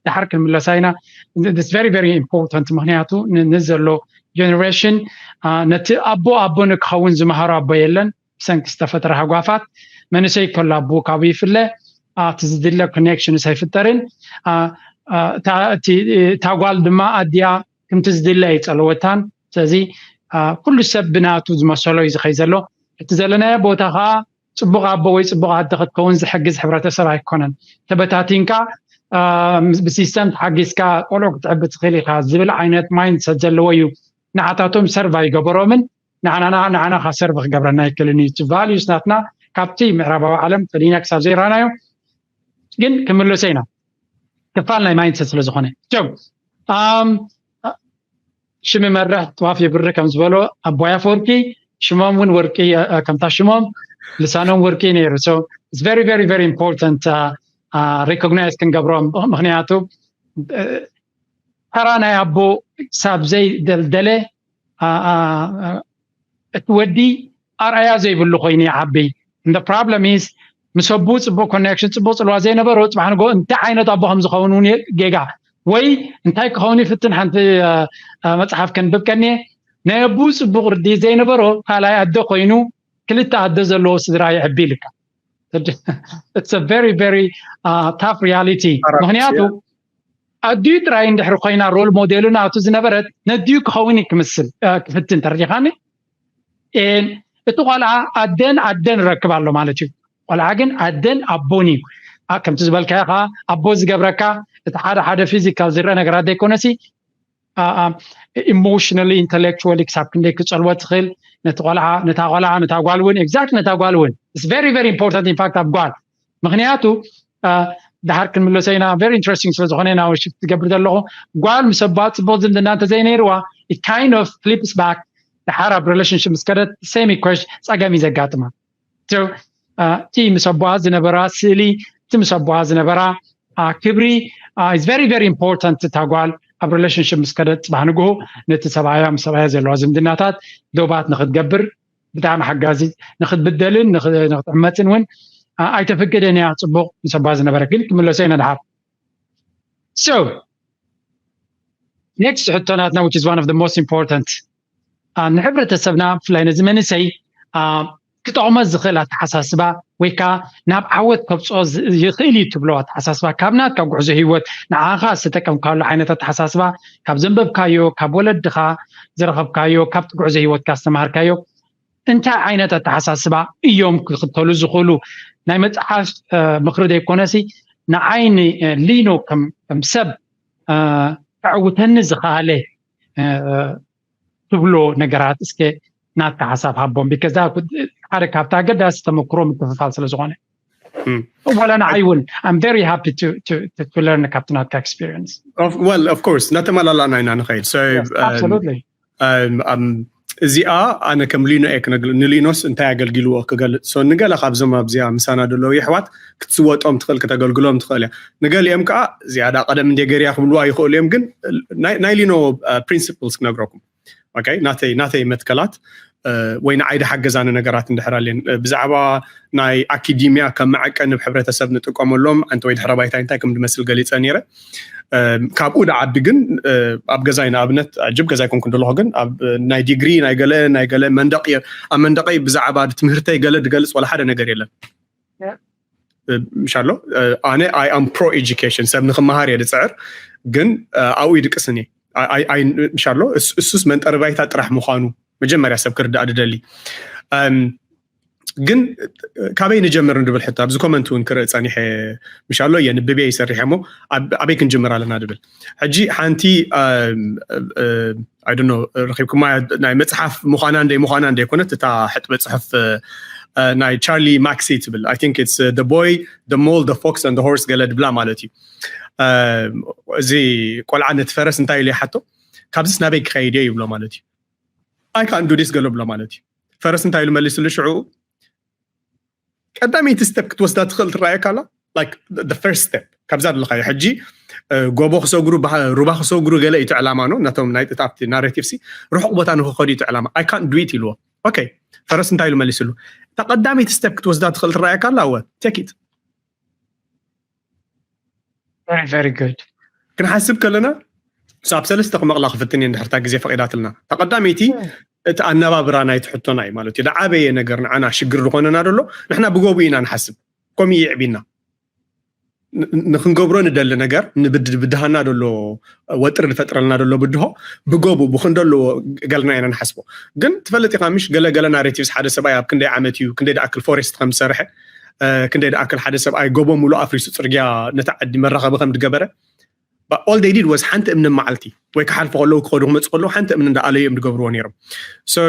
ድሓር ክንምለሳ ኢና። It's very very important። ምክንያቱ ንዘሎ ጀነሬሽን ነቲ ኣቦ ኣቦ ንክኸውን ዝመሃሮ ኣቦ የለን። ብሰንኪ ዝተፈጠረ ሃጓፋት መንእሰይ ከሎ ኣቦ ካብኡ ይፍለ። እቲ ዝድለ ኮኔክሽንስ ኣይፍጠርን። እታ ጓል ድማ ኣዲኣ ከምቲ ዝድለ ኣይፀለወታን። ስለዚ ኩሉ ሰብ ብናቱ ዝመሰሎ እዩ ዝኸይ ዘሎ። እቲ ዘለናዮ ቦታ ከዓ ፅቡቕ ኣቦ ወይ ፅቡቕ ኣደ ክትከውን ዝሕግዝ ሕብረተሰብ ኣይኮነን። ተበታቲንካ ብሲስተም ተሓጊዝካ ቆልዑ ክትዕቢ ትኽእል ኢኻ ዝብል ዓይነት ማይንድሰት ዘለዎ እዩ። ንዓታቶም ሰርቭ ኣይገበሮምን፣ ንዓና ንዓና ካ ሰርቭ ክገብረና ኣይክእልን እዩ። ቫልዩስ ናትና ካብቲ ምዕራባዊ ዓለም ፈሊና ክሳብ ዘይረኣናዮ ግን ክምልሶ ኢና። ክፋል ናይ ማይንድሰት ስለ ዝኾነ ሽም ይመርሕ ጥዋፍ የብርህ ከም ዝበሎ ኣቦይ ኣፈወርቂ ሽሞም እውን ወርቂ ከምታ ሽሞም ልሳኖም ወርቂ ነይሩ። Very very very important። ሪኮግናይዝ ክንገብሮም ምክንያቱ ተራ ናይ ኣቦ ክሳብ ዘይደልደለ እቲ ወዲ ኣርኣያ ዘይብሉ ኮይኑ ይዓቢ። The problem is ምስ ኣቦ ፅቡቅ ኮኔክሽን ፅቡቅ ፅልዋ ዘይነበሮ ፅባሕ ንጎ እንታይ ዓይነት ኣቦ ከም ዝኸውን እውን ጌጋ ወይ እንታይ ክኸውን ይፍትን ሓንቲ መፅሓፍ ከንብብ ቀኒየ ናይ ኣቦ ፅቡቅ ርድኢት ዘይነበሮ ካልኣይ ኣደ ኮይኑ ክልተ ኣደ ዘለዎ ስድራ ይዕቢ ኢልካ። It's very very tough reality። ምክንያቱ ኣዲኡ ጥራይ እንድሕሪ ኮይና ሮል ሞዴሉ ናቱ ዝነበረት ነዲኡ ክኸውን ክምስል ክፍትን ተረዲኻኒ። እቲ ቆልዓ ኣደን ኣደን ረክብ ኣሎ ማለት እዩ። ቆልዓ ግን ኣደን ኣቦን እዩ። ከምቲ ዝበልካዮ ከዓ ኣቦ ዝገብረካ እቲ ሓደ ሓደ ፊዚካል ዝረአ ነገራት ዘይኮነሲ ኢሞሽናሊ ኢንተሌክቹዋሊ ክሳብ ክንደይ ክፀልወ ትኽእል ነቲ ቆልዓ ነታ ቆልዓ ነታ ጓል እውን ኤግዛክት ነታ ጓል እውን very very important ኢንፋክት ኣብ ጓል ምክንያቱ ድሓር ክንምለሶ ኢና። Very interesting ስለ ዝኾነ ኢና ሽፍት ዝገብር ዘለኹ። ጓል ምስ ኣቦኣ ፅቡቅ ዝምድና እንተዘይነይርዋ kind of flips back ድሓር ኣብ ሪሌሽንሽፕ ምስ ከደት same equation ፀገም እዩ ዘጋጥማ። እቲ ምስ ኣቦኣ ዝነበራ ስእሊ እቲ ምስ ኣቦኣ ዝነበራ ክብሪ is very very important። እታ ጓል ኣብ ሪሌሽንሽፕ ምስ ከደት ፅባሕ ንግሆ ነቲ ሰብኣያ ምስ ሰብኣያ ዘለዋ ዝምድናታት ዶባት ንክትገብር ብጣዕሚ ሓጋዚ ንክትብደልን ንክትዕመፅን እውን ኣይተፍቅድን እያ። ፅቡቅ ምስ ኣቦኣ ዝነበረ ግን ክምለሶ ኢና ድሓር። So next ሕቶ ናትና which is one of the most important ንሕብረተሰብና ብፍላይ ነዚ መንእሰይ ክጠቕሞ ዝኽእል ኣተሓሳስባ ወይ ከዓ ናብ ዓወት ከብፅኦ ይኽእል እዩ ትብሎ ኣተሓሳስባ ካብ ናትካ ጉዕዞ ህይወት ንዓኻ ዝተጠቀምካሉ ዓይነት ኣተሓሳስባ ካብ ዘንበብካዮ ካብ ወለድኻ ዝረኸብካዮ ካብቲ ጉዕዞ ህይወትካ ዝተምሃርካዮ እንታይ ዓይነት ኣተሓሳስባ እዮም ክኽተሉ ዝኽእሉ? ናይ መፅሓፍ ምኽሪ ዘይኮነሲ ንዓይ ሊኖ ከም ሰብ ከዕውተኒ ዝኸኣለ ትብሎ ነገራት እስከ ናትካ ሓሳብ ሃቦም፣ because ሓደ ካብቲ ኣገዳሲ ተመክሮ ምክፍፋል ስለ ዝኾነ። ወላ ንዓይ እውን I'm very happy to to to learn ካብቲ ናትካ experience። Well, of course, እናተመላላእና ኢና ንኸይድ። So absolutely እዚኣ ኣነ ከም ሊኖ እየ ክነግል፣ ንሊኖስ እንታይ ኣገልጊልዎ ክገልጽ። So ንገለ ካብዞም ኣብዚኣ ምሳና ዘለዉ የሕዋት ክትስወጦም ትኽእል፣ ክተገልግሎም ትኽእል እያ። ንገሊኦም ከዓ ዝያዳ ቀደም እንደ ገርያ ክብልዋ ይኽእሉ እዮም። ግን ናይ ሊኖ principles ክነግረኩም። Okay፣ ናተይ ናተይ መትከላት ወይ ንዓይ ድሓገዛኒ ነገራት እንድሕር ኣልየን፣ ብዛዕባ ናይ ኣካዲምያ ከም መዐቀኒ ሕብረተሰብ ንጥቀመሎም ኣንተ ወይ ድሕረ ባይታ እንታይ ከም ድመስል ገሊፀ ነይረ። ካብኡ ድዓቢ ግን ኣብ ገዛይ ንኣብነት ኣጅብ ገዛይ ኮንኩ እንደለኹ ግን ኣብ ናይ ዲግሪ ናይ ገለ ናይ ገለ መንደቅ እየ። ኣብ መንደቀይ ብዛዕባ ትምህርተይ ገለ ድገልፅ ወላ ሓደ ነገር የለን። ምሻሎ ኣነ I am pro education፣ ሰብ ንክመሃር እየ ድፅዕር። ግን ኣብኡ ይድቅስኒ ምሻሎ እሱስ መንጠሪ ባይታ ጥራሕ ምዃኑ መጀመርያ ሰብ ክርዳእ ድደሊ። ግን ካበይ ንጀምር ንድብል ሕቶ ኣብዚ ኮመንት እውን ክርኢ ፀኒሐ። ምሻሎ እየ ንብብየ ይሰርሕ እሞ ኣበይ ክንጅምር ኣለና ድብል። ሕጂ ሓንቲ I don't know ረኪብኩማ፣ ናይ መፅሓፍ ምዃና እንደይ ምዃና እንደይ ኮነት እታ ሕጥበ ፅሑፍ ናይ ቻርሊ ማክሲ ትብል። I think it's the boy, the mole, the fox and the horse ገለ ድብላ ማለት እዩ። እዚ ቆልዓ ነቲ ፈረስ እንታይ ኢሉ ይሓቶ፣ ካብዚስ ናበይ ክኸይድ እየ ይብሎ ማለት እዩ። I can't do this ገሎ ብሎ ማለት እዩ። ፈረስ እንታይ ኢሉ መሊስሉ ሽዑ፣ ቀዳመይቲ step ክትወስዳ ትኽእል ትረኣየካ ኣላ። Like the first step ካብዛ ዘለኻዮ ሕጂ ጎቦ ክሰግሩ ሩባ ክሰግሩ ገለ እዩ እቲ ዕላማ ነው። ነቶም ናይ ኣብቲ ናሬቲቭ ሲ ርሑቕ ቦታ ንክኸዱ እዩ እቲ ዕላማ። I can't do it ኢልዎ። Okay፣ ፈረስ እንታይ ኢሉ መሊስሉ፣ እታ ቀዳመይቲ step ክትወስዳ ትኽእል ትረኣየካ ኣላ። ወ take it። Very good። ክንሓስብ ከለና ሳብ ሰለስተ ክመቕላ ክፍትን እየ እንድሕርታ ግዜ ፈቒዳትልና። ተቐዳመይቲ እቲ ኣነባብራ ናይ ትሕቶና እዩ ማለት እዩ። ዝዓበየ ነገር ንዓና ሽግር ዝኾነና ደሎ ንሕና ብጎቡ ኢና ንሓስብ። ከምኡ ይዕቢና። ንክንገብሮ ንደሊ ነገር ንብድሃና ደሎ ወጥሪ ዝፈጥረልና ደሎ ብድሆ ብጎቡ ብክንደለዎ ገልና ኢና ንሓስቦ። ግን ትፈልጥ ኢኻ ምሽ ገለ ገለ ናሬቲቭስ ሓደ ሰብኣይ ኣብ ክንደይ ዓመት እዩ ክንደይ ደኣክል ፎሬስት ከም ዝሰርሐ ክንደይ ደኣክል ሓደ ሰብኣይ ጎቦ ሙሉእ ኣፍሪሱ ፅርግያ ነታ ዓዲ መራኸቢ ከም ዝገበረ። All they did was ሓንቲ እምኒ መዓልቲ ወይ ክሓልፉ ከለዉ ክኸዱ ክመፁ ከለዉ ሓንቲ እምኒ እንዳኣለዩ እዮም ዝገብርዎ ነይሮም። So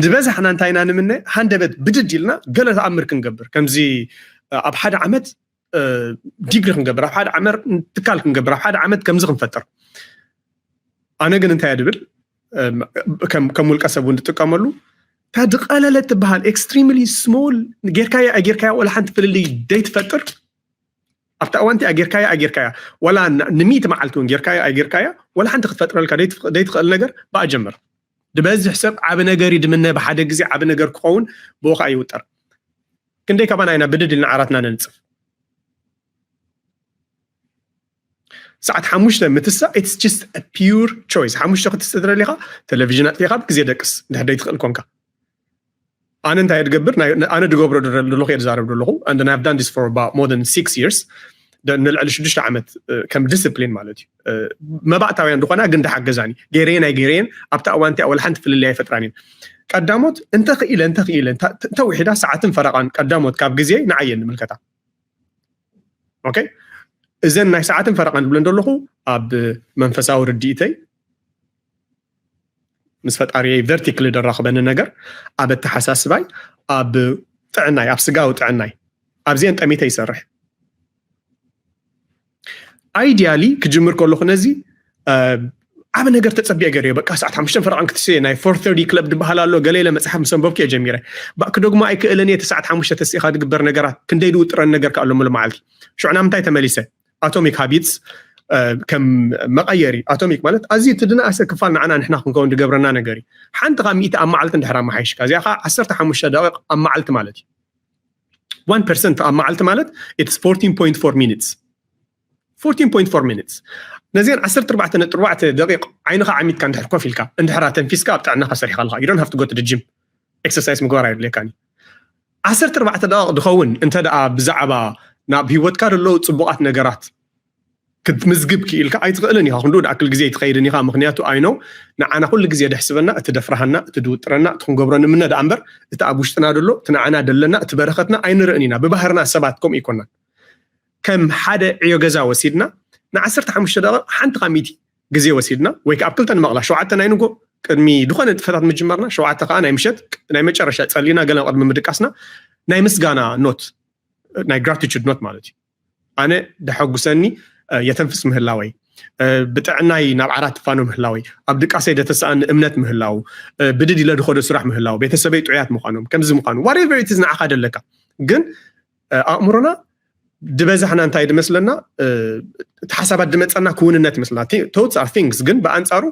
ዝበዛሕና እንታይ ኢና ንምነ፣ ሃንደበት ብድድ ኢልና ገለ ተኣምር ክንገብር፣ ከምዚ ኣብ ሓደ ዓመት ዲግሪ ክንገብር፣ ኣብ ሓደ ዓመት ትካል ክንገብር፣ ኣብ ሓደ ዓመት ከምዚ ክንፈጥር። ኣነ ግን እንታይ ድብል ከም ውልቀ ሰብ እውን ዝጥቀመሉ እታ ዝቐለለት ትበሃል extremely small ጌርካያ ኣይጌርካያ ወላ ሓንቲ ፍልልይ ደይትፈጥር ኣብቲ እዋን እቲኣ ጌርካያ ኣይጌርካያ ወላ ንሚእቲ መዓልቲ እውን ጌርካያ ኣይጌርካያ ወላ ሓንቲ ክትፈጥረልካ ደይትኽእል ነገር ብኣ ጀምር። ዝበዝሕ ሰብ ዓቢ ነገር እዩ ዝምነ፣ ብሓደ ግዜ ዓቢ ነገር ክኸውን ብኡ ከዓ ይውጠር። ክንደይ ካባና ኢና ብድድ ኢልና ዓራትና ነንጽፍ? ሰዓት ሓሙሽተ ምትሳ it's just a pure choice። ሓሙሽተ ክትስተ ትደሊኻ ቴሌቪዥን ኣጥፊኻ ብግዜ ደቅስ እንድሕር ደይትኽእል ኮንካ። ኣነ እንታይ እየ ድገብር? ኣነ ድገብሮ ደለኹ እየ ድዛረብ ደለኹ። And I've done this for about more than six years። ንልዕሊ ሽዱሽተ ዓመት ከም ዲስፕሊን ማለት እዩ። መባእታውያን ዝኾና ግን ድሓገዛኒ ገይረየን ኣይገይረየን ኣብታ እዋን እቲኣ ወላ ሓንቲ ፍልልይ ኣይፈጥራን እየን። ቀዳሞት እንተኽኢለ እንተኽኢለ እንተውሒዳ ሰዓትን ፈረቓን ቀዳሞት ካብ ግዜ ንዓየን ንምልከታ። ኦኬ፣ እዘን ናይ ሰዓትን ፈረቓን ዝብለን ዘለኹ ኣብ መንፈሳዊ ርድኢተይ ምስ ፈጣሪየይ ቨርቲክሊ ደራኽበኒ ነገር ኣብ ኣተሓሳስባይ ኣብ ጥዕናይ ኣብ ስጋዊ ጥዕናይ ኣብዚአን ጠሚተ ይሰርሕ። ኣይዲያሊ ክጅምር ከለኹ ነዚ ዓብ ነገር ተጸቢዐ ገይረዮ በቃ ሰዓት ሓሙሽተ ፈረቓን ክትስየ ናይ ፎር ተርቲ ክለብ ዝበሃል ኣሎ ገለ ኢለ መጽሓፍ ምስ ኣንበብኩ እየ ጀሚረ። ባእ ክደግሞ ኣይክእልን እየ እቲ ሰዓት ሓሙሽተ ተሲእኻ ዝግበር ነገራት ክንደይ ዝውጥረኒ ነገር ከ ኣሎ ሙሉ መዓልቲ። ሽዑ ናብ ምንታይ ተመሊሰ? ኣቶሚክ ሃቢትስ ከም መቐየሪ ኣቶሚክ ማለት ኣዝዩ እቲ ዝነኣሰ ክፋል ንዓና ንሕና ክንከውን ዝገብረና ነገር እዩ። ሓንቲ ካብ ሚእቲ ኣብ መዓልቲ እንድሕር ኣመሓይሽካ እዚኣ ከዓ ዓሰርተ ሓሙሽተ ደቂቕ ኣብ መዓልቲ ማለት እዩ። One percent ኣብ መዓልቲ ማለት it's fourteen point four minutes fourteen point four minutes ነዚአን ዓሰርተ ኣርባዕተ ነጥቢ ኣርባዕተ ደቂቕ ዓይንኻ ዓሚትካ እንድሕር ኮፍ ኢልካ እንድሕር ኣተንፊስካ ኣብ ጥዕናኻ ሰሪሕካ ኣለኻ you don't have to go to the gym exercise ምግባር ኣይድልየካን እዩ። ዓሰርተ ኣርባዕተ ደቂቕ ዝኸውን እንተ ደኣ ብዛዕባ ናብ ህይወትካ ዘለዉ ጽቡቓት ነገራት ክትምዝግብ ክኢልካ ኣይትኽእልን ኢኻ ክንድኡ ድኣክል ግዜ ኣይትኸይድን ኢኻ ምኽንያቱ ኣይኖ ንዓና ኩሉ ግዜ ደሕስበና እቲ ደፍርሃና እቲ ድውጥረና እቲ ክንገብሮ ንምነ ደኣ እምበር እቲ ኣብ ውሽጥና ደሎ እቲ ንዓና ደለና እቲ በረኸትና ኣይንርእን ኢና ብባህርና ሰባት ከምኡ ኣይኮናን ከም ሓደ ዕዮ ገዛ ወሲድና ንዓሰርተ ሓሙሽተ ደቂቕ ሓንቲ ካብ ሚእቲ ግዜ ወሲድና ወይ ከዓ ኣብ ክልተ ንመቕላ ሸውዓተ ናይ ንጎ ቅድሚ ዝኾነ ንጥፈታት ምጅማርና ሸውዓተ ከዓ ናይ ምሸት ናይ መጨረሻ ጸሊና ገለ ቅድሚ ምድቃስና ናይ ምስጋና ኖት ናይ gratitude ኖት ማለት እዩ። ኣነ ደሐጉሰኒ የተንፍስ ምህላወይ፣ ብጥዕናይ ናብ ዓራት ትፋኖ ምህላወይ፣ ኣብ ድቃሰይ ደተሰኣኒ እምነት ምህላው፣ ብድድ ኢለ ድኸዶ ስራሕ ምህላው፣ ቤተሰበይ ጥዑያት ምዃኖም፣ ከምዚ ምዃኑ whatever it is ንዓኻ ደለካ። ግን ኣእምሮና ድበዛሕና እንታይ ድመስለና? እቲ ሓሳባት ድመፀና ክውንነት ይመስለና። Thoughts are things። ግን ብኣንፃሩ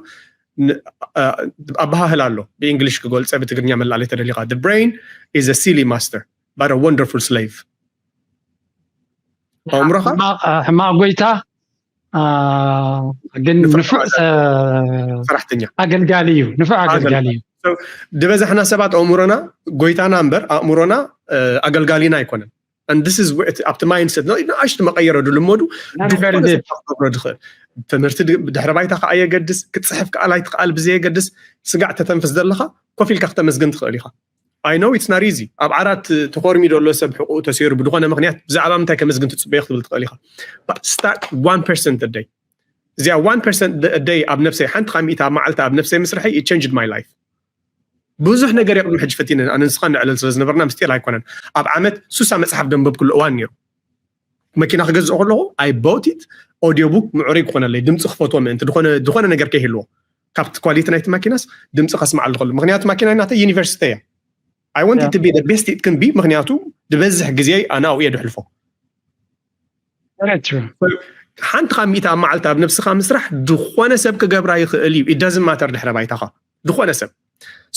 ኣበሃህል ኣሎ። ብእንግሊሽ ክገልፀ ብትግርኛ መላለ ተደሊኻ the brain is a silly master but a wonderful slave። ኣእምሮኻ ሕማቕ ጎይታ፣ ግን ንፉዕ ሰራሕተኛ ኣገልጋሊ እዩ። ንፉዕ ኣገልጋሊ እዩ። ድበዛሕና ሰባት ኣእምሮና ጎይታና እምበር ኣእምሮና ኣገልጋሊና ኣይኮነን። This is ኣብቲ mindset ንኣሽቱ መቀየሮ ድልመዱ ድክብሮ ድኽእል ትምህርቲ ድሕሪ ባይታ ከዓ የገድስ፣ ክትፅሕፍ ከኣል ኣይትክኣል ብዘየገድስ፣ ስጋዕ ተተንፍስ ዘለካ ኮፍ ኢልካ ክተመስግን ትኽእል ኢኻ። I know it's not easy። ኣብ ዓራት ተኾርሚ ዘሎ ሰብ ሕቁ ተሰይሩ ብድኾነ ምክንያት ብዛዕባ ምንታይ ከመስግን ትፅበዮ ክትብል ትኽእል ኢኻ። Start one percent a day። እዚኣ one percent a day ኣብ ነብሰይ ሓንቲ ካብ ሚእቲ ኣብ መዓልቲ ኣብ ነብሰይ ምስርሐይ it changed my life። ብዙሕ ነገር የቅድሚ ሕጂ ፈቲነ ኣነ ንስኻ ንዕለል ስለ ዝነበርና ምስጢር ኣይኮነን። ኣብ ዓመት ሱሳ መፅሓፍ ደንበብኩሉ እዋን ነይሩ። መኪና ክገዝኦ ከለኹ I bought it። Audio book ምዕሩይ ክኾነለይ ድምፂ ክፈትዎ ምእንቲ ዝኾነ ነገር ከይህልዎ ካብቲ quality ናይቲ ማኪናስ ድምፂ ከስማዕ ኣለኹሉ። ምክንያቱ ማኪና ናተ ዩኒቨርሲቲ እያ። I want it to be the best it can be። ምክንያቱ ዝበዝሕ ግዜ ኣነ ኣብኡ እየ ድሕልፎ። ሓንቲ ካብ ሚእቲ ኣብ መዓልቲ ኣብ ነብስኻ ምስራሕ ዝኾነ ሰብ ክገብራ ይኽእል እዩ። It doesn't matter ድሕረ ባይታኻ ዝኾነ ሰብ።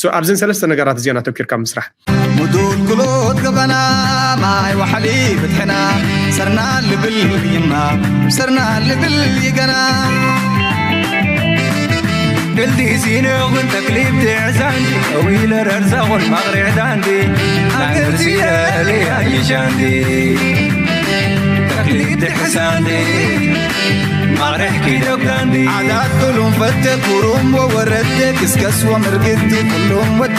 So ኣብዘን ሰለስተ ነገራት እዚኣን ኣተኪርካ ምስራሕ። ምዱልኩሎት ገበና ማይ ዋሕሊ ብትሕና ሰርና ልብል ይማ ሰርና ልብል ይገና ድልዲ ሲነኹን ተክሊብ ትዕዛንዲ እዊለ ረርዛኹን ማቕሪዕ ዳንዲ ኣገርሲረ ለያይሻንዲ ተክሊብ ትሕሳንዲ ማቕሪሕ ኪደብዳንዲ ዓዳት ጡሉም ፈቴ ኩሩም ወወረቴ ክስከስ ወምርግቲ ኩሉም ወቴ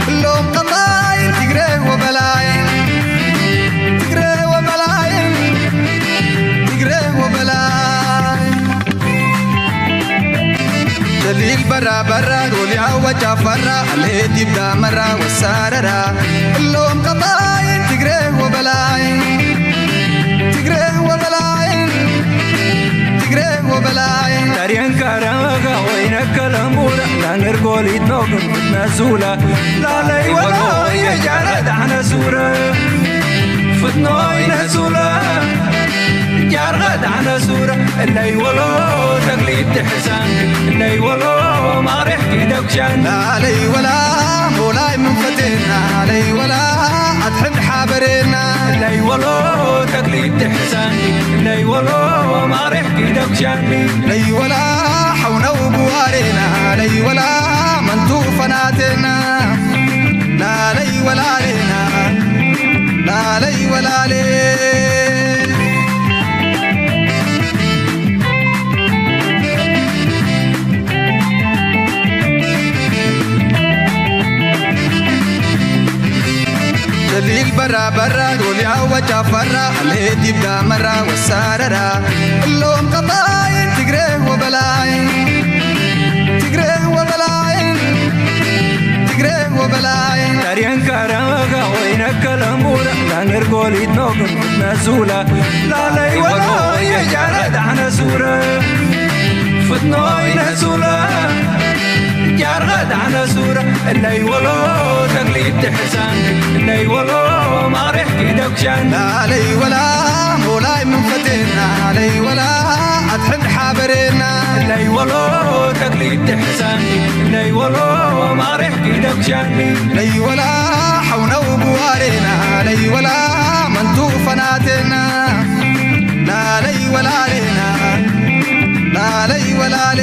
ኩሎም ቀባይ ትግሬ ወበላይ ትግሬ ወበላይ ትግሬ ወበላይ ጀሊል በራ በራ ጎሊያ ወጫፈራ አልሄድ ይብዳ መራ ወሳረራ እሎም ቀባይ ትግሬ ወበላይ ትግሬ ወበላይ ትግሬ ወበላይ ዳርየን ካረመጋ ወይነ ከለሙረ ላንገር ጎሊት ኖግር ፍትነ ሱለ ላለይ ወሎ የጃረ ዳሕነ ሱረ ፍትኖ ይነ ሱለ ጃርኸ ዳሕነ ሱረ እለይ ወሎ ተግሊት ትሕሳን እለይ ወሎ ማቕሬሕ ኪደግሻን ላለይ ወላ ሞላይ መንፈቴና ለይ ወላ ኣትሕድ ሓበሬና ለይ ወሎ ተክሊት ትሕሳን ለይ ወሎ ማሬሕ ኪደግሻን ለይ ወላ ሓውነው ብዋሬና ለይ ወላ መንቱ ፈናቴና ላለይ ወላሌና ላለይ ወላሌ ጀሊል በራ በራ ዶልያ ወጫፈራ አልሄድ ይብዳ መራ ወሳረራ እሎም ቀባይ ትግሬ ወበላይ ትግሬ ወበላይ ትግሬ ወበላይ ታሪየን ካረመጋ ወይነ ከለሙረ ዳንገር ጎሊት ኖግር ነሱላ ላለይ ወሎ የጃረ ዳሕነ ሱረ ፍትኖ ይነሱላ ጃርኸ ዳሕነ ሱረ እለይ ወሎ ተግሊት ትሕሳን እለይ ወሎ ማሬሕ ኪደግሻን ላለይ ወላ ሞላይ መንፈቴና ለይ ወላ ኣትሕድ ሓበሬና እለይ ወሎ ተግሊት ትሕሳን እለይ ወሎ ማሬሕ ኪደግሻን ለይ ወላ ሓውነው ብዋሬና ለይ ወላ መንቱ ፈናቴና ላለይ ወላሌና ላለይ ወላሌ